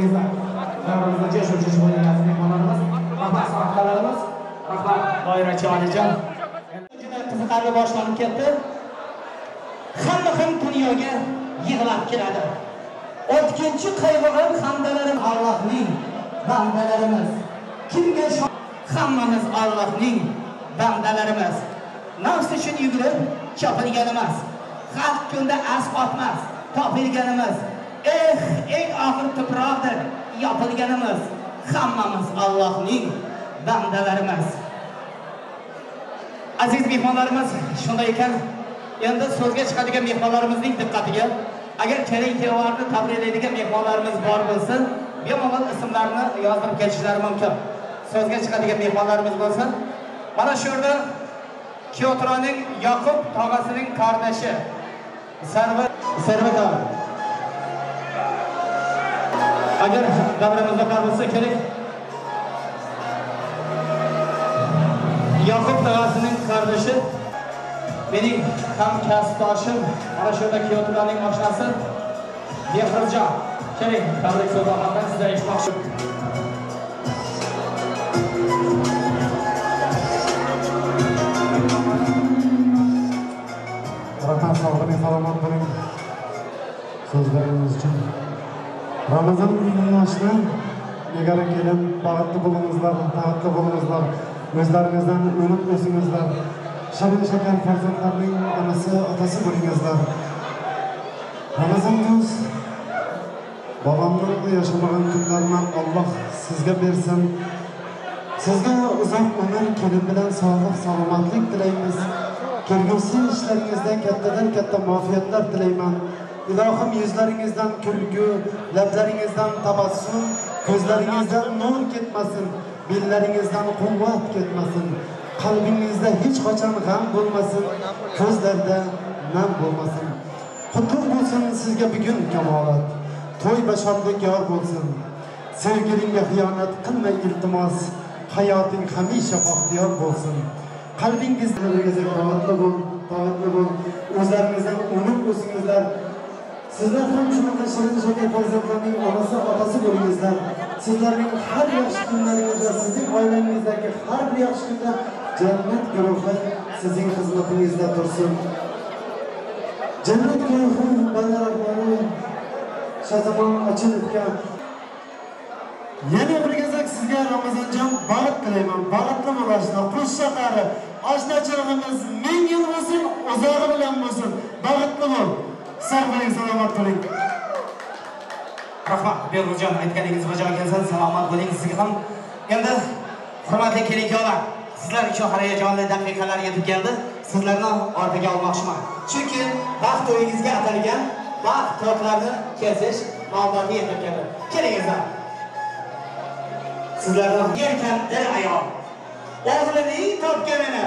Kelingizlar. Davramizda jo'sh-jo'sh bo'lgan aziz mehmonlarimiz, rahmat sohiblarimiz, rahmat doirachi Alijon. Juda qiziqarli boshlanib ketdi. Hamma ham dunyoga yig'lab keladi. O'tkinchi qayg'ular hamdalarim Allohning bandalarimiz. Kimga hammamiz Allohning bandalarimiz. Nafs uchun yugurib chopilganimiz, xalq kunda as otmas topilganimiz. Eh, eng oxir tuproqdir yopilganimiz. Hammamiz Allohning bandalarimiz. Aziz mehmonlarimiz, shunday ekan, endi so'zga chiqadigan mehmonlarimizning diqqatiga, agar kelin kuyovlarni tabriklaydigan mehmonlarimiz bor bo'lsa, bemalol ismlarini yozdirib ketishlari mumkin. So'zga chiqadigan mehmonlarimiz bo'lsa, mana shu yerda Kyotroning Yoqub tog'asining qardoshi Sarvat agar davramizda bor bo'lsa kerak. Yoqub tog'asining qardoshi mening ham kasbdoshim, mana shu yerda Kyotroning oshnasi Behruzjon. Keling, tabrik so'zlarini sizdan eshitmoqchi. Rahmat, sog' bo'ling, salomat bo'ling so'zlaringiz uchun. Ramazon oshna Nigora kelin, baxtli bo'lingizlar, taxtli bo'lingizlar, o'zlaringizdan o'lib o'singizlar. Shirin shakar farzandlarning onasi, otasi bo'lingizlar. Ramazon do'st, babamning yashamagan kunlarini Alloh sizga bersin. Sizga uzoq umr, kelin bilan sog'lik, salomatlik tilaymiz. Kelgusi ishlaringizda kattadan katta muvaffaqiyatlar tilayman. Ilohim yuzlaringizdan kulgu, lablaringizdan tabassum, ko'zlaringizdan nur ketmasin, bellaringizdan quvvat ketmasin, qalbingizda hech qachon g'am bo'lmasin, ko'zlarda nam bo'lmasin. Qutlug' bo'lsin sizga bugun kamolat. To'y va shodlik yor bo'lsin. Sevgilingga xiyonat qilma iltimos, hayoting hamisha baxtiyor bo'lsin. Qalbingizda toatli bo'l, toatli bo'l. O'zlaringizdan unib o'singizlar. Sizlar ham shunaqa shirin shakar farzandlarning onasi, otasi bo'lingizlar. Sizlarning har yaxshi kunlaringizda, sizning oilangizdagi har bir yaxshi kunda jannat guruhi sizning xizmatingizda tursin. Jannat guruhi bandarlari Shazamon Achilovga yana bir gezak sizga Ramazonjon baxt tilayman. Baxtli bo'lishni, qo'sha qari, oshnachilligimiz 1000 yil bo'lsin, uzog'i bilan bo'lsin. Baxtli bo'l. Sog' bo'ling, salomat bo'ling. Rahmat, Behruzjon, aytganingiz bajo kelsin, salomat bo'ling sizga ham. Endi hurmatli kelin-kuyovlar, sizlar uchun hayajonli daqiqalar yetib keldi. Sizlarni orqaga olmoqchiman. Chunki baxt to'yingizga atalgan baxt tortlarini kesish navbati yetib keldi. Kelingizlar. Sizlarni yerkandir ayol. O'g'lining topganini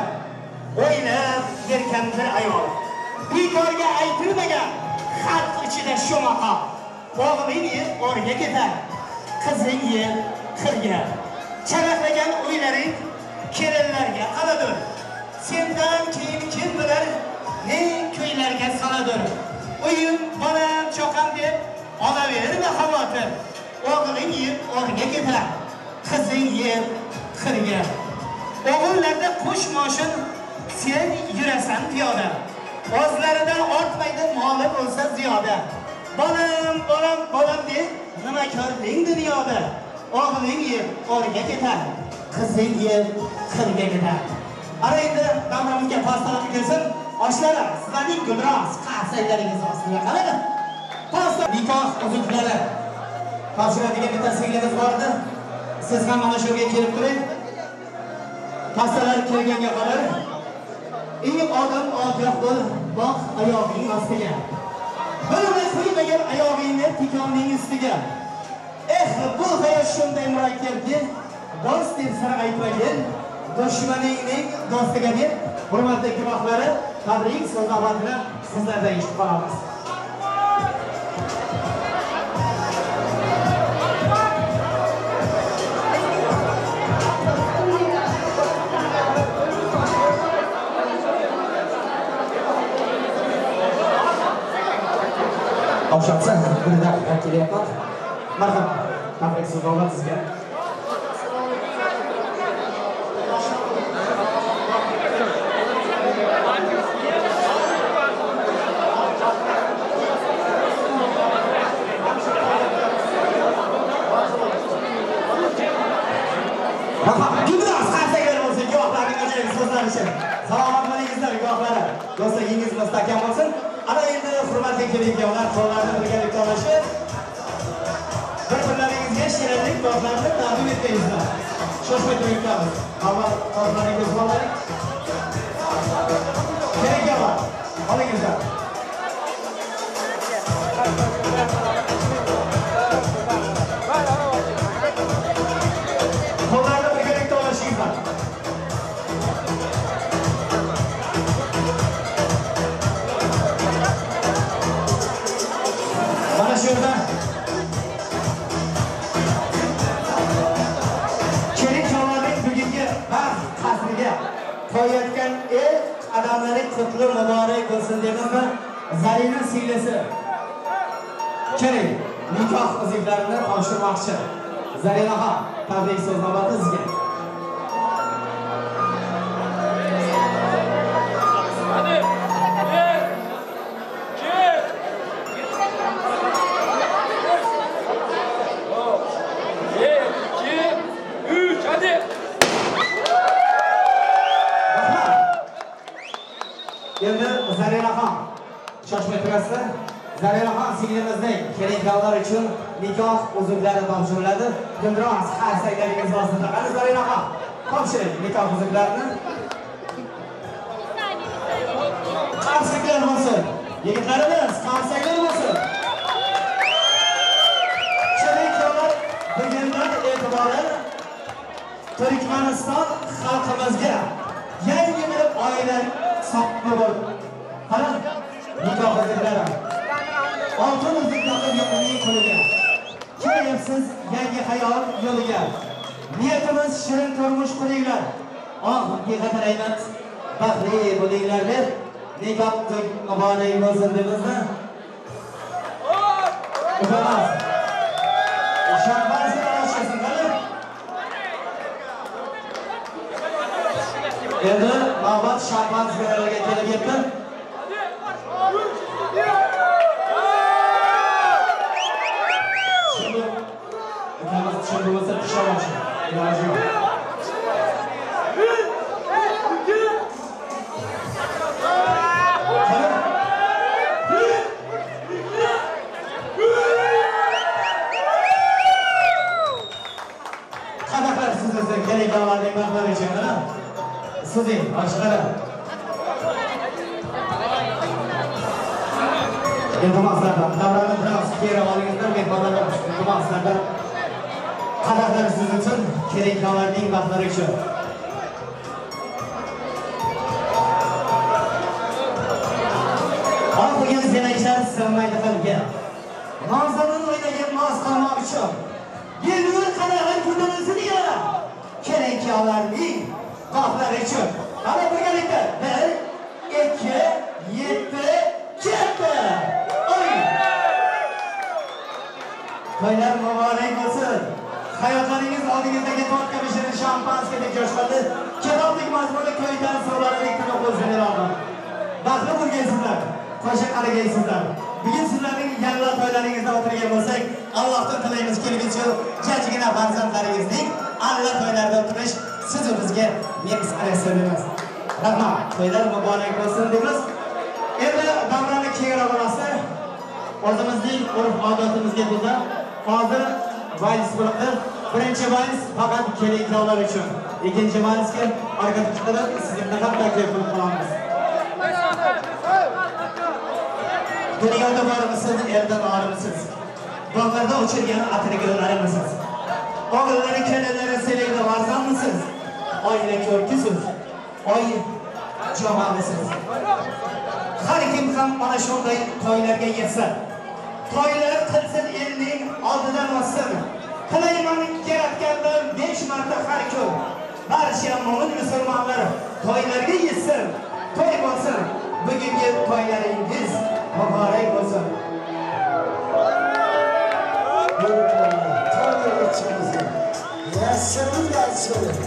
o'ylab yerkandir ayol. Bekorga aytilmagan xalq ichida shu maqom. O'g'ling yeb o'rga ketar, qizing yeb qirga. Charaqlagan o'ylaring kelinlarga qaladir. Sendan keyin kim bilar ne kuylarga saladir. Uyim, bolam, choqam deb olaverma xavotir. O'g'ling yeb o'rga ketar, qizing yeb qirga. O'g'illarda qo'sh moshin, sen yurasan piyoda. O'zlaridan ortmaydi moli bo'lsa ziyoda. Bolam, bolam, bolam deb nima ko'rding dunyoda? O'g'ling yeb o'rga ketar, qizing yeb qirga ketar. Ana endi davramizga pastalar kelsin. Oshlarim, sizlarning gulroz qarsaklaringiz ostida qaladi. Pasta nikoh uzuklari topshiradigan bitta singlimiz bor edi. Siz ham mana shu yerga kelib turing. Pastalar kelganga qadar eng odam ogoh bo'l, boq oyog'ing ostiga. Bilmay qo'ymagan oyog'ingni tikonning ustiga. Eh, bu hayot shunday murakkabki, do'st deb sir aytmagin, dushmaningning do'stiga deb hurmatli guvohlari tabrik so'z navbatini sizlardan eshitib qolamiz. Oshatsa, bir daqiqa kelyapman. Marhamat. Tabrik so'zlar sizga. Gulroz qarsaklar bo'lsin, guvohlarning ajoyib so'zlari uchun. Salomat bo'lingizlar, guvohlari. Do'stligingiz mustahkam bo'lsin. Ana endi hurmatli kelin-kuyovlar qo'llarni birgalikda olishib, bir-birlaringizga shirinlik tortlarni taqdim etgaysizlar. Shoshmay turibmiz. Avval tortlaringizni olaylik. Kelin-kuyovlar, olingizlar. Qo'llarni birgalikda olishingizlar. Mana shu yerda kelin-kuyovlarning bugungi baxt qasriga qo'yayotgan ilk qadamlari qutli muborak bo'lsin deymizmi? Zarina singlisi keling, nikoh uzuklarini topshirmoqchi. Zarinaxon, tabrik so'z navbati sizga. Bir, iki, üç, hadi. Endi Zarinaxon, shoshmay turasizlar. Zarinaxon singlimizning kelin-kuyovlar uchun nikoh uzuklari topshiriladi. Gulroz qarsaklaringiz ostida. Qani Zarinaxon, topshiring nikoh uzuklarini. Qarsaklar bo'lsin. Yigitlarimiz, qarsaklar bo'lsin. Kelin-kuyovlar bugundan e'tiboran Turkmaniston xalqimizga yangi bir oila sohibi bo'ldi. Qani nikoh uzuklari. Oltin uzuk taqilgan uning qo'liga. Kelyapsiz yangi hayot yo'liga. Niyatimiz shirin turmush quringlar. Oh, tilaymiz, baxtli bo'linglar deb nikoh uzuk muborak bo'lsin deymizmi? Ukamiz. Shampanskiy ochilsin, qani? Endi navbat shampanskiyalarga kelib yetdi. Ukamiz tushunib bo'lsa tushamoqchi. Iloji yo'q. Qadahlar suzilsin, kelin-kuyovlarning baxtlari uchun, mana. Suzing, oshqara. Iltimos sizlardan, davrani biroz keyinroq olingizlar, mehmonlarimiz. Iltimos sizlardan. Qadahlar suzilsin, kelin-kuyovlarning baxtlari uchun. Oq zelaklar sig'maydi qalbga. Nozanin o'ynagan noz qilmoq uchun. Yelur qadahlar ko'tarilsin yana. Kelin-kuyovlarning baxtlari uchun. Qani birgalikda 1 2 7 ketdi. Oy! To'ylar muborak bo'lsin. Hayotlaringiz oldingizdagi tortga pishirgan shampanskidek jo'shqindi. Kelobdek mazmunli ko'ydan suvlaridek tiniq bo'lsin ilohim. Baxtli bo'lgaysizlar, qo'sha qaragaysizlar. Bugun sizlarning yalla to'ylaringizda o'tirgan bo'lsak, Allohdan tilaymiz kelgusi jajgina farzandlaringizning alla to'ylarida o'tirish siz bizga miyasar etsin deymiz. Rahmat, to'ylar muborak bo'lsin deymiz. Endi davrani kengroq olasizlar. O'zimizning urf-odatimizga ko'ra hozir vals bo'ladi. Birinchi vals faqat kelin-kuyovlar uchun. Ikkinchi valsga orqa chiqadi, sizni ham taklif qilib qolamiz. Dunyoda bormisiz, eldan orimsiz. Bog'larda o'chirgan atirgullarmisiz? O'g'illari, kelinlari sevgili varzonmisiz? Oila ko'rkisiz, oy jamoasiz. Har kim ham mana shunday to'ylarga yetsin. To'ylar qilsin, elning oldidan o'tsin. Tilayman yaratgandan 5 marta har kun barcha mo'min musulmonlar to'ylarga yetsin, to'y bo'lsin. Bugungi to'ylaringiz muborak bo'lsin. Bismillah.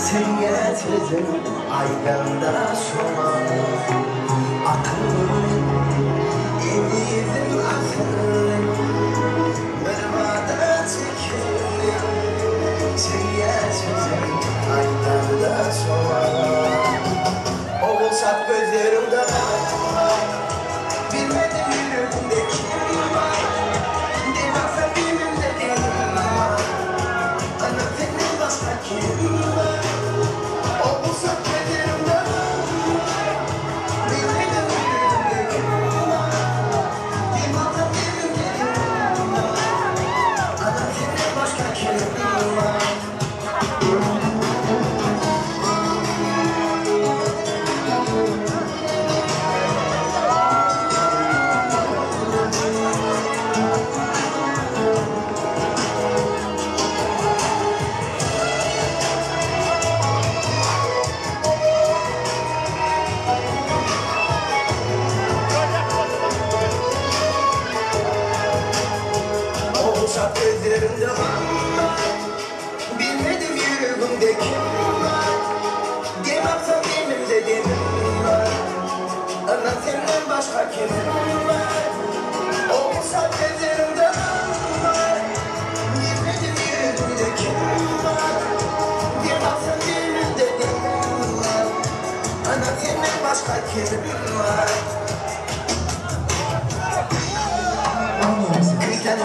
Senga so'zim ayganda so'man aqlli edim aqlli bir va'da chekilli senga so'zim ayganda so'man Oğul sat gözlerimde bilmedim yüreğimde kim var Demezsen benimde benim var Ana senden başka kim var Oğul sat gözlerimde bilmedim yüreğimde kim var Demezsen benimde benim var Ana senden başka kim var Bilmedim yüreğimde kim var Demezsen benimde demim var Ana senden başka kim var Olsa gözlerimde var Bilmedim yüreğimde kim var Demezsen benimde demim var Ana senden başka kim var Kıyten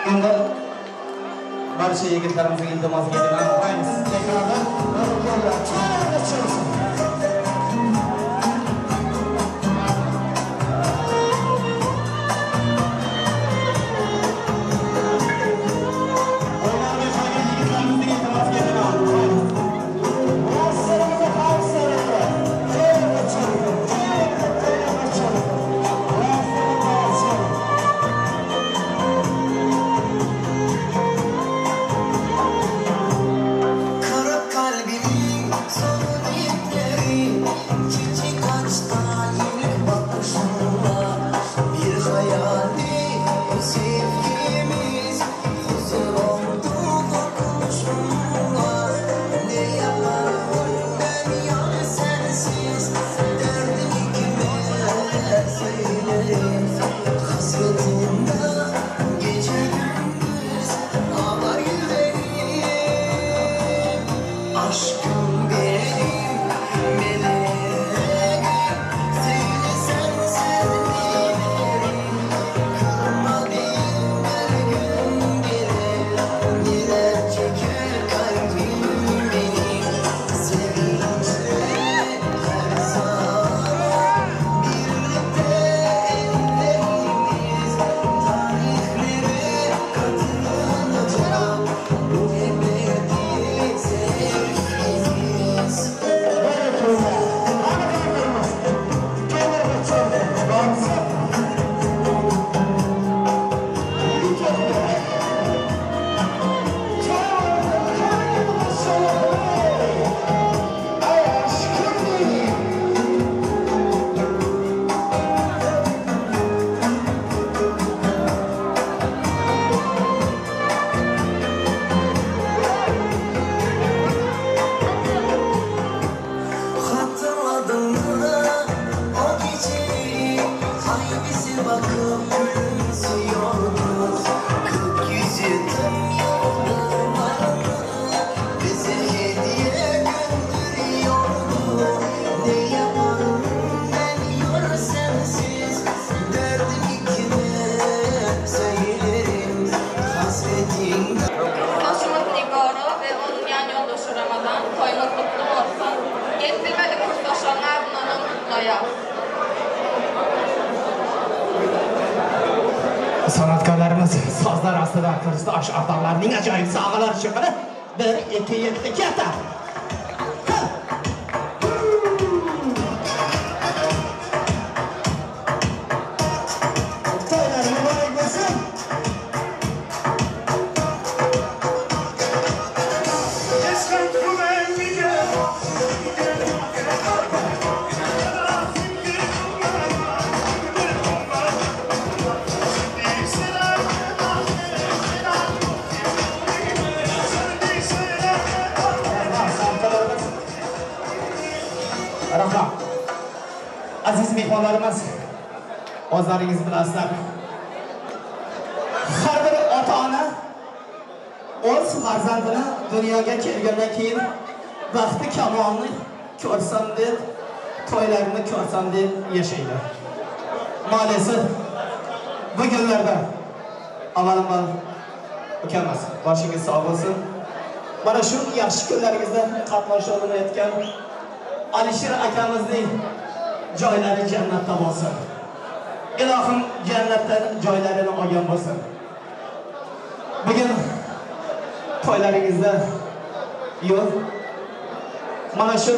Endi barcha yigitlarimizga iltimosiga binoan tekrardan Kursdaşımız Nigora ve onun yan yoldaşı Ramazan, toyunuz kutlu olsun. Gelip bilmedik kursdaşlarına bundan kutlayaq. Sanatkarlarımız sozlar ostida kursdosh o'rtoqlarning ajoyib sovg'alari uchun qani 1 2 7 katta. To'ylar muborak bo'lsin. Rahmat. Aziz mehmonlarimiz, o'zlaringiz bilasizlar, har bir ota-ona o'z farzandini dunyoga kelgandan keyin vaqti kamolni ko'rsam deb, to'ylarini ko'rsam deb yashaydi. Maalesef bu kunlarda avvalambor ukamiz, boshingiz sog' bo'lsin. Mana shu yaxshi kunlaringizda qatnasha olmayotgan Alisher akamizning joylari jannatda bo'lsin. Ilohim jannatdan joylarini olgan bo'lsin. Bugun to'ylaringizda yo'q. Mana shu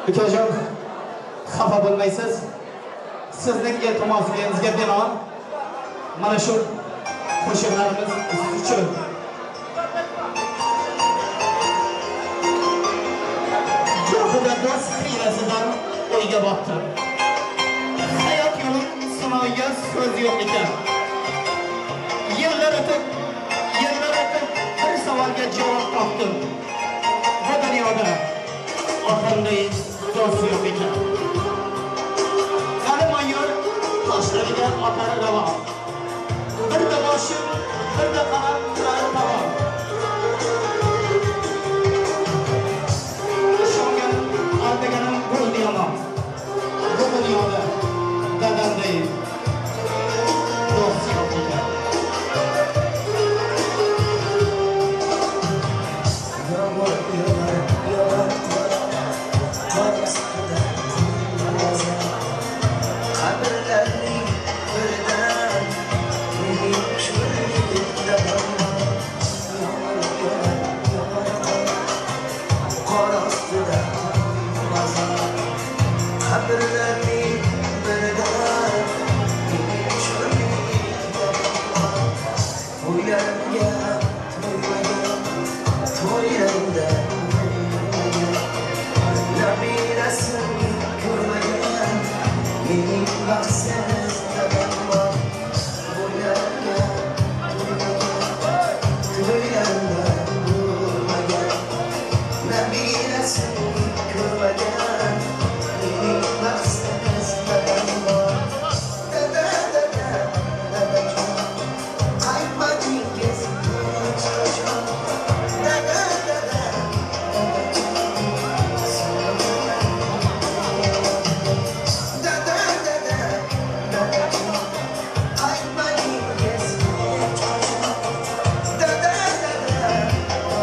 ukajon, xafa bo'lmaysiz. Sizning iltimosingizga binoan mana shu qo'shiqlarimiz uchun gohida do'st hiylasidan o'yga botdim. Hayot yo'lim sinovga so'z yo'q ekan. Yillar o'tib bir savolga javob topdim. Bu dunyoda otamday do'st yo'q ekan. Qani mayor toshlariga otar ravo. Bir de boshim, bir de qalam turar tamom. Ishonganim, aldaganim bo'ldi yomon. Bu dunyoda dadamday do'st yo'q ekan. Qabrlarning biridan mening ko'nglim dadam qor ostida mazor. Qabrlarning biridan mening ko'nglim dadam to'ylarimga to'ymagan, to'ylarimda nabirasin ko'rmagan mening baxtsiz dadam bor. To'ylarimga to'ymagan, to'ylarimda bo'lmagan nabirasin ko'rmagan mening baxtsiz dadam bor. Dada, dada, dadajon, qaytmadingiz hech qachon. Dada, dada, dadajon, dada, dada, dadajon, qaytmadingiz hech qachon. Dada, dada, dadajon.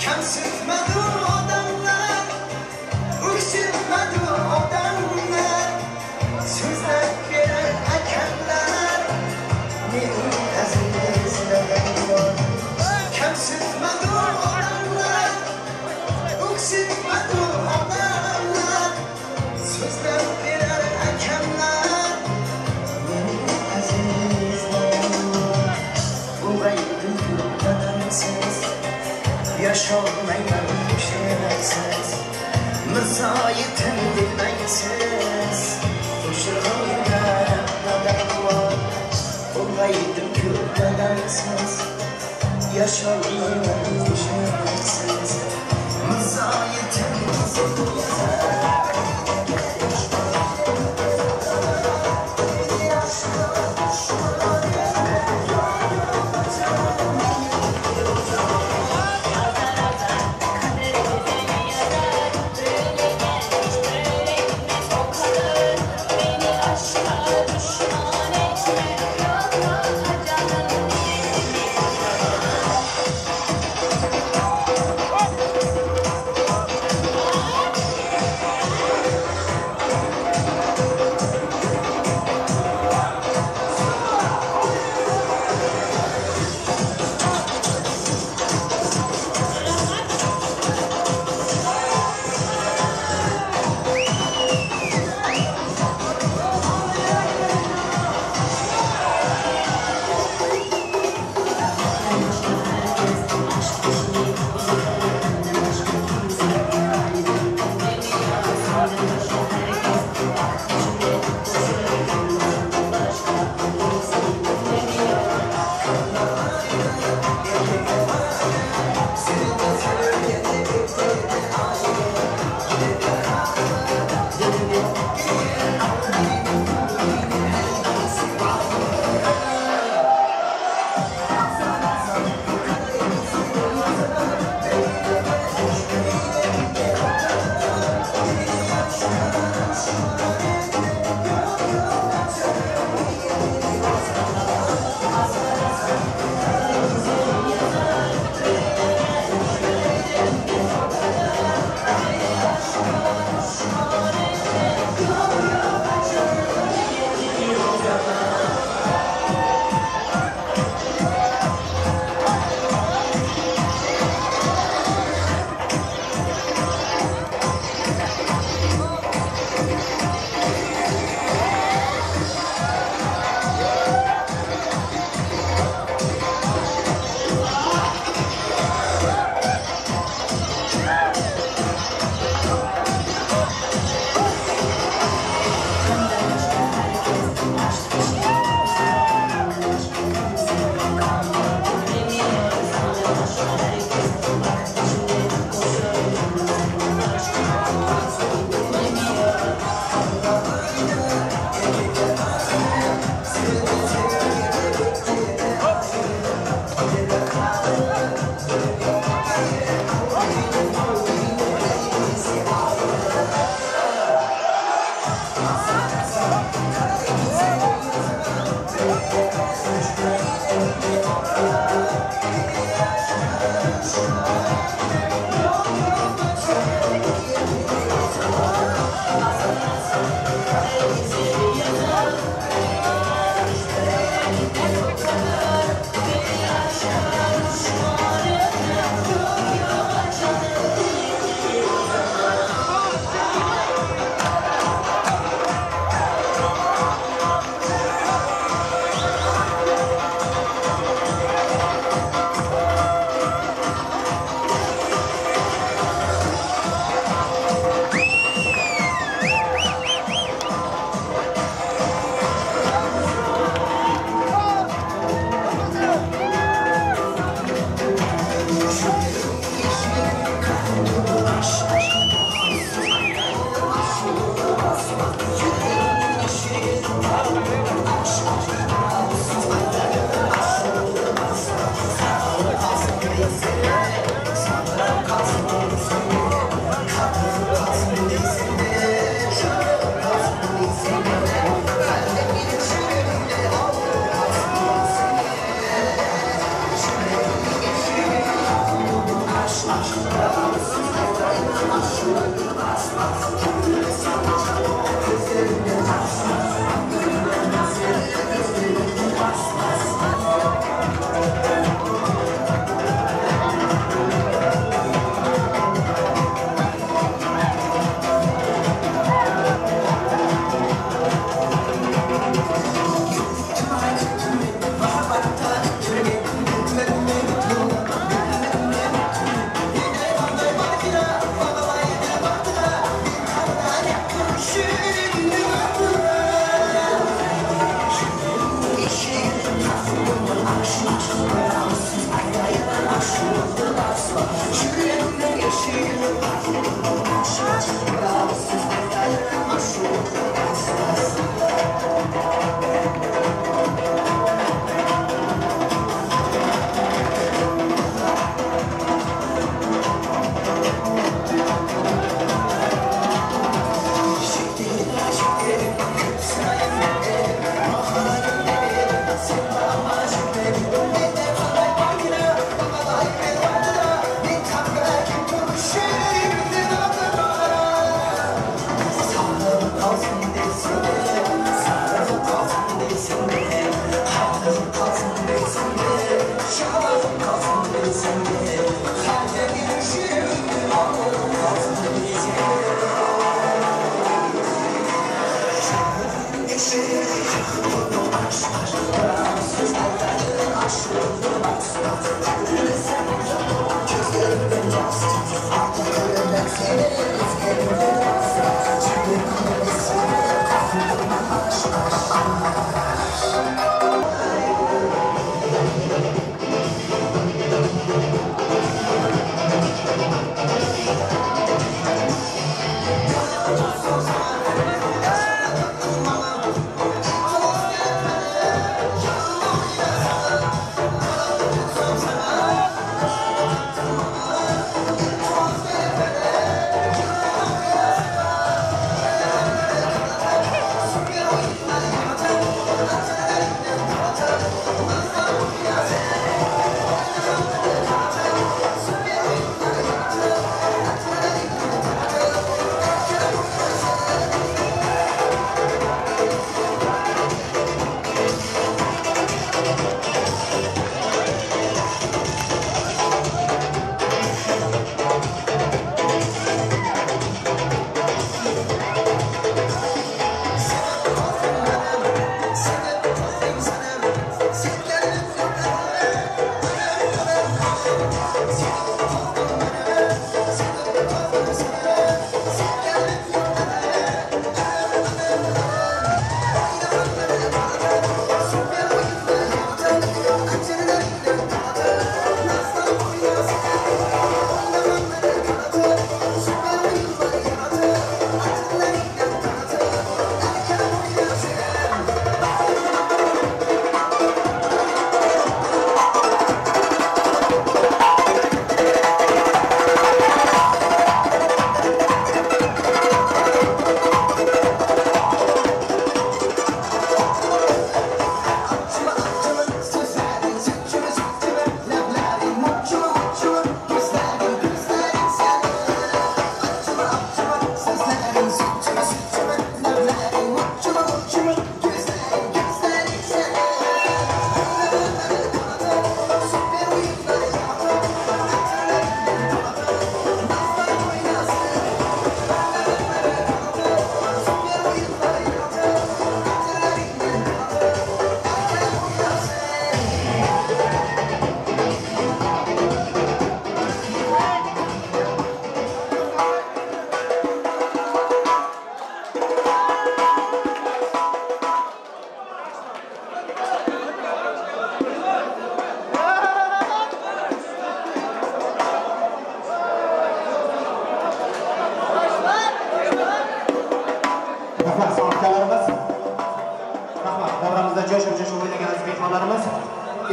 Kamsitmadi odamlar, o'ksitmadi odamlar, so'zlab berar akamlar, mening aziz dadam bor. Kamsitmadi odamlar, o'ksitmadi odamlar, so'zlab berar akamlar, mening aziz dadam bor. Ulg'aydim dadamsiz, yasholmayman qo'shiqsiz, Mirzoyetim demangsiz, qo'shig'imda dadam bor. Ulg'aydim ko'p dadamsiz, Yaşolmayman eshimsiz. Mirzo yetim.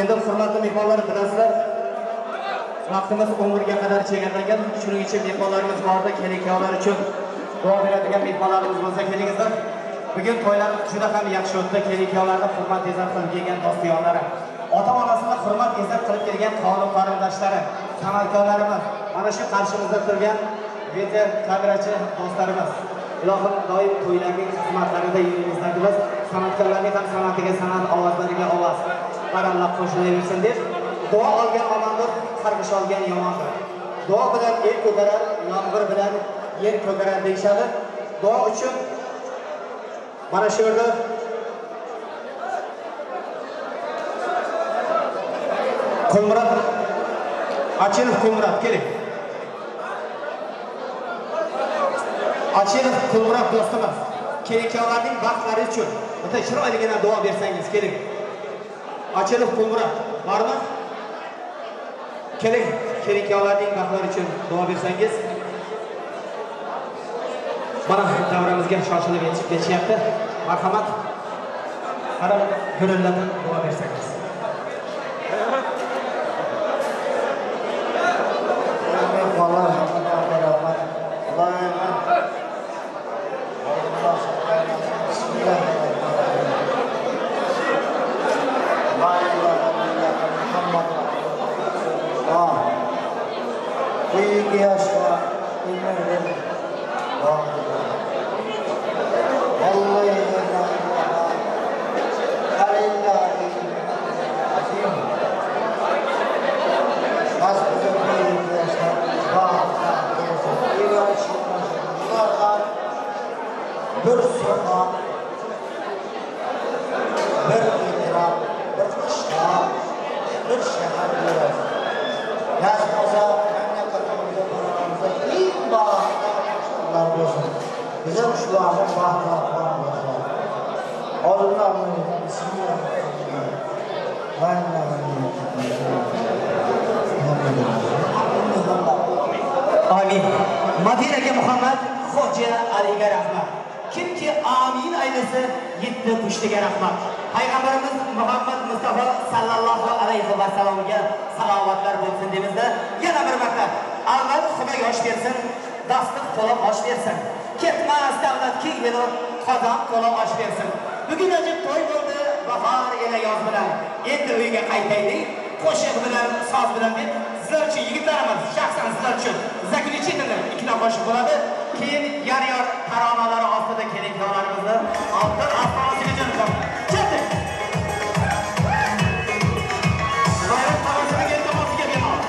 Endi hurmatli mehmonlar, bilasizlar, vaqtimiz 11ga qadar chegaralangan. Shuning uchun mehmonlarimiz borda, kelin-kuyovlar uchun duo beradigan mehmonlarimiz bo'lsa, kelingizlar. Bugun to'ylarimiz juda ham yaxshi o'tdi. Kelin-kuyovlarni hurmat izzat qilib kelgan do'st-yo'rlari, ota-onasini hurmat izzat qilib kelgan qavm qarindoshlari, san'atkorlarimiz, mana shu qarshimizda turgan video kamerachi do'stlarimiz. Ilohim doim to'ylarning xizmatlarida yuringizlar. San'atkorlarning ham san'atiga san'at, ovozlariga ovoz baralla qo'shilaversin deb duo olgan omondir, qarg'ish olgan yomondir. Duo bilan el ko'tarar, yomg'ir bilan yer ko'tarar deyishadi. Duo uchun mana shu yerda Qulmurod Achilov, Qulmurod keling. Achilov Qulmurod do'stimiz, kelin-kuyovlarning baxtlari uchun bitta chiroyligina duo bersangiz, keling. Achilov Qulmurod bormi? Keling, kelin-kuyovlarning baxtlari uchun duo bersangiz. Mana davramizga shoshilib yetishib ketishyapti. Marhamat. Qadam gurillatib duo bersangiz. Mehmonlar hammaga rahmat. Bu iki yaşta ömürüm bir sokak, bir etraf, bir qishloq, bir shahar bo'ladi. Nasib bo'lsa, mamlakatimizda, vatanimizda eng baxtli ular bo'lsin. Biz ham shularni baxtli qilamiz. Oldindan Amin. Madinaga Muhammad, Xo'ja Aliga rahmat. Kimki amin aylasa, yetti pushtiga rahmat. Payg'ambarimiz Muhammad Mustafa sallallohu alayhi va sallamga salovatlar bo'lsin deymizda, yana bir marta avval Xudo yosh bersin, dastiq to'la osh bersin. Ketmas davlat keng belo, qozon to'la osh bersin. Bugun ajib to'y bo'ldi, bahor ila yoz bilan. Endi uyga qaytaylik, qo'shiq bilan, soz bilan deb sizlar uchun yigitlarimiz, shaxsan sizlar uchun заключительный ikkita qo'shiq bo'ladi. Keyin yar-yor taronalari ostida kelin-kuyovlarimizni oltin ostonasiga jo'natamiz. Ketdik. Bayram taronasiga iltimosiga bemalol.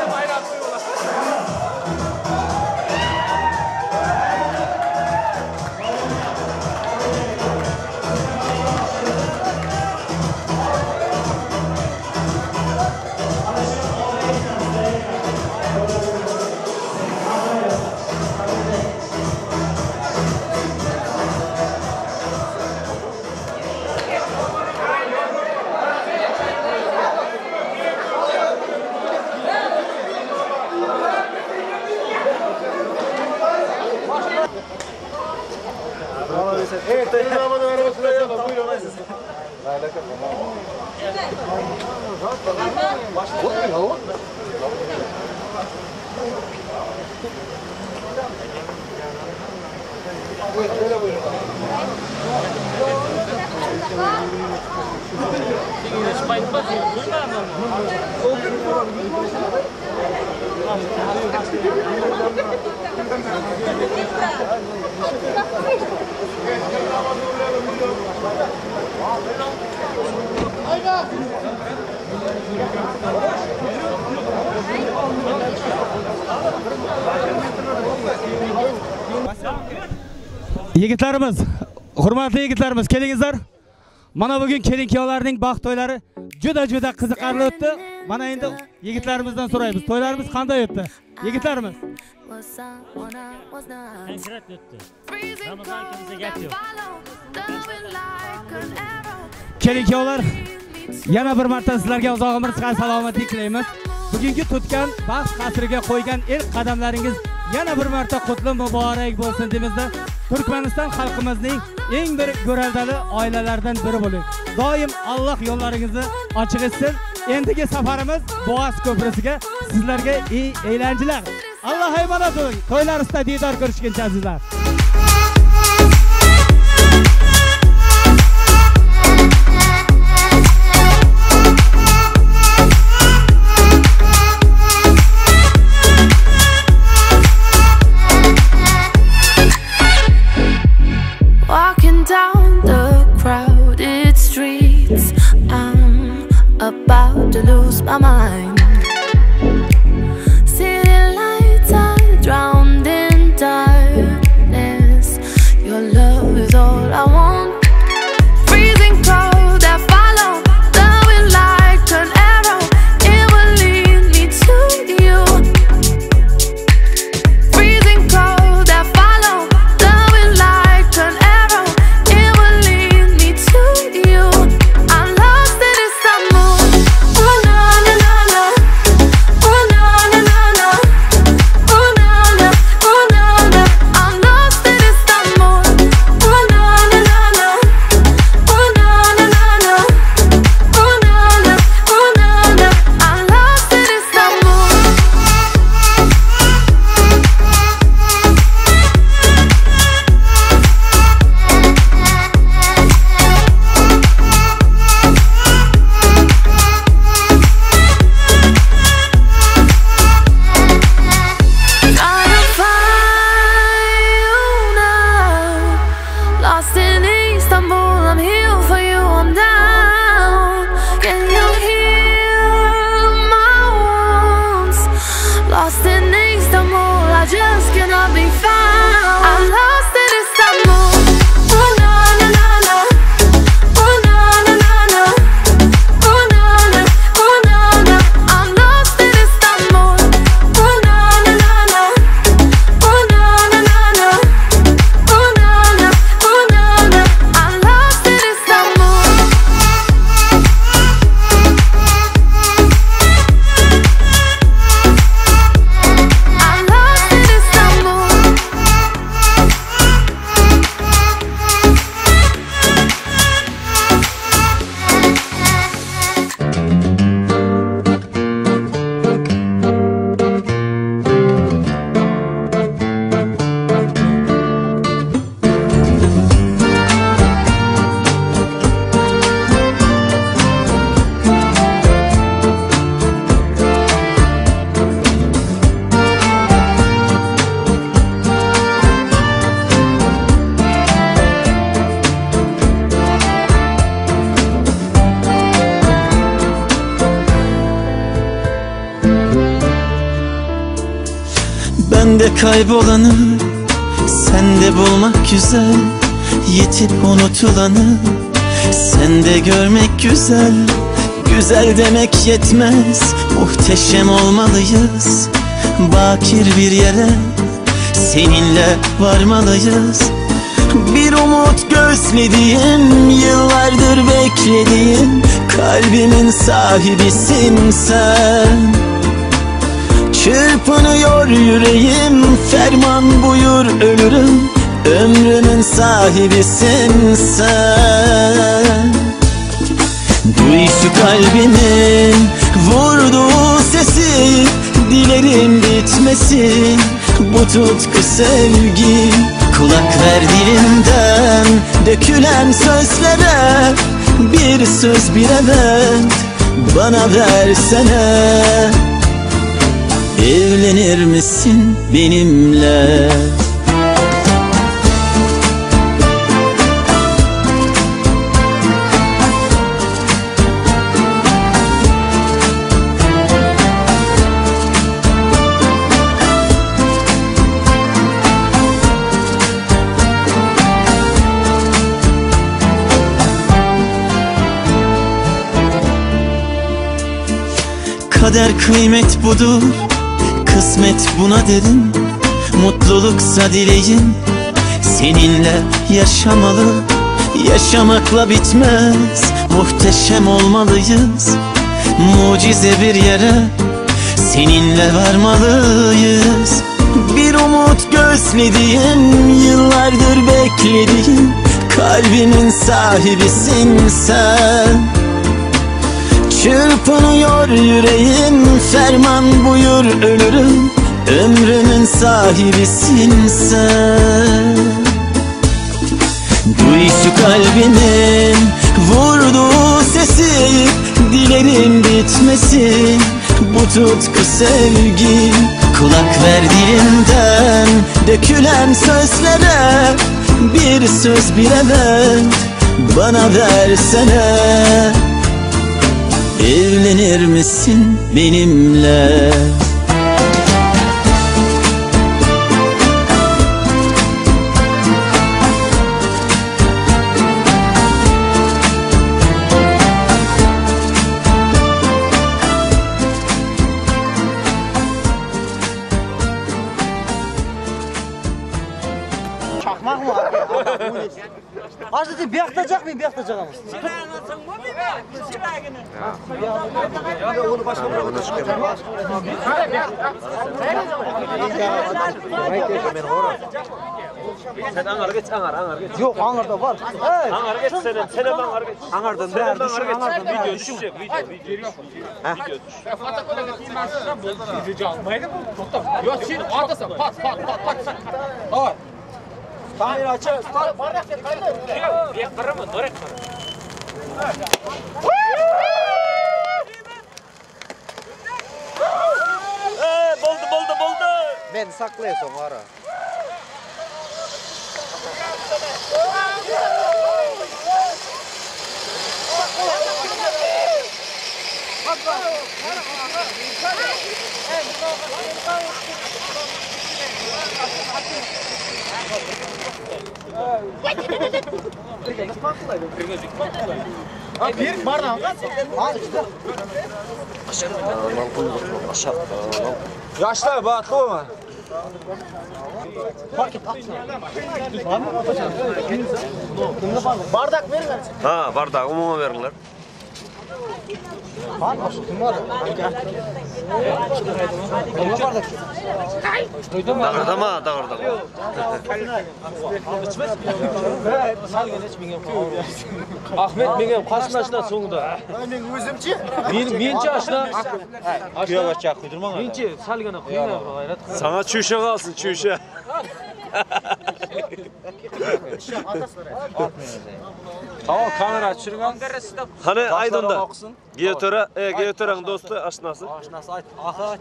Bayram. Evet, gelin damadın arabasını açalım. Buyurun. Buyurun, buyurun. Yigitlarimiz, hurmatli yigitlarimiz, kelingizlar. Mana bugun kelin kuyovlarning baxt to'ylari juda-juda qiziqarli o'tdi. Mana endi yigitlarimizdan so'raymiz. To'ylarimiz qanday o'tdi? Yigitlarimiz. Konkret o'tdi. Ramazon akamizga gap yo'q. Kelin kuyovlar, yana bir marta sizlarga uzoq umr, sihat, salomatlik tilaymiz. Bugungi tutgan baxt qasriga qo'ygan ilk qadamlaringiz yana bir marta qutli muborak bo'lsin deymizda. Turkmaniston xalqimizning eng bir go'raldali oilalaridan biri bo'ling. Doim Alloh yo'llaringizni ochiq etsin. Endigi safarimiz Bo'g'oz ko'prisiga. Sizlarga ey e'lanchilar. Alloh omonat bo'ling. To'ylaringizda diydor ko'rishguncha azizlar. Walking down the crowded streets, I'm about to lose my mind. City lights are drowned in darkness. Your love is all I want. Freezing cold, I follow the wind like an arrow. It will lead me to you. Freezing cold, I follow the wind like an arrow. It will lead me to you. I'm lost in Istanbul. Oh na na na na. Oh na na na na. Oh na na, oh na na. I'm lost in Istanbul. Oh na na na na. Oh na na na na. Oh na na, oh na na. I'm lost in Istanbul. Trying to find you now. Lost in Istanbul, I'm here for you, I'm down. Can you heal my wounds? Lost in Istanbul, I just cannot be found. I'm lost in Istanbul. Oh na na na na. Oh na na na na. Oh na na, oh na na. I'm lost in Istanbul. Oh na na na na. Oh na na na na. Oh na na, oh na na. I'm lost in Istanbul. I'm lost in Istanbul. Ben de kaybolanı sende bulmak güzel, yitip unutulanı sende görmek güzel. Güzel demek yetmez, muhteşem olmalıyız. Bakir bir yere seninle varmalıyız. Bir umut gözlediğim, yıllardır beklediğim, kalbimin sahibisin sen. Çırpınıyor yüreğim, ferman buyur ölürüm. Ömrümün sahibisin sen. Duy şu kalbimin vurduğu sesi, dilerim bitmesin bu tutku sevgi. Kulak ver dilimden dökülen sözlere, bir söz bir evet bana versene. Evlenir misin benimle? Kader kıymet budur, kısmet buna derim. Mutluluksa dileğim seninle yaşamalı. Yaşamakla bitmez, muhteşem olmalıyız. Mucize bir yere seninle varmalıyız. Bir umut gözlediğim, yıllardır beklediğim, kalbimin sahibisin sen. Çırpınıyor yüreğim, ferman buyur ölürüm. Ömrümün sahibisin sen. Duy şu kalbimin vurduğu sesi, dilerim bitmesin bu tutku sevgi. Kulak ver dilimden dökülen sözlere, bir söz bir evet bana versene. Evlenir misin benimle? Çakmak mı abi? Açtı bir yaktacak mıyım? Bir yaktacak ama. Sen angar geç, angar geç. Yok, angarda var. Angar geç, sen angar geç. Angardan ver, düşün, angardan ver, düşün. Video düş. Yok, sen atasan, pat pat pat pat. Давай. Kamera açar. Boldu, boldu, boldu. Ben saklayasam ara. Bir bardan Yaşlar bahtlı olma. Bardak verin. Ha, bardak umuma verirler. Dağırdama, dağırdama. Ahmet benim kaçın aşına sonunda. Men özümçi. Mençi aşına. Kıyavaç kuydurma. Mençi salgana kuyma gayret. Sana çüşe kalsın çüşe. Tamam kamera açırın. Hani Aydın'da. Giyotora, Giyotora'nın dostu aşnası. Aşnası ayt. Ata ayt.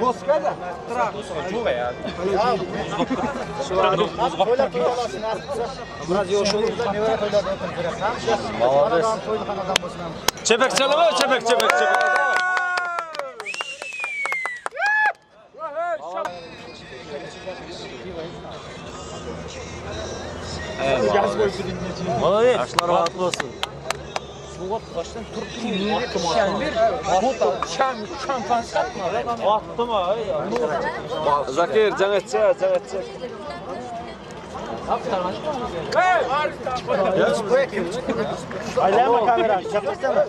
Dost geldi. Çepek çalama, çepek çepek çepek. Молодец. Aşlar rahatlı olsun. Zakir, can etçe, can etçe. Aylama kamera, çakırsana.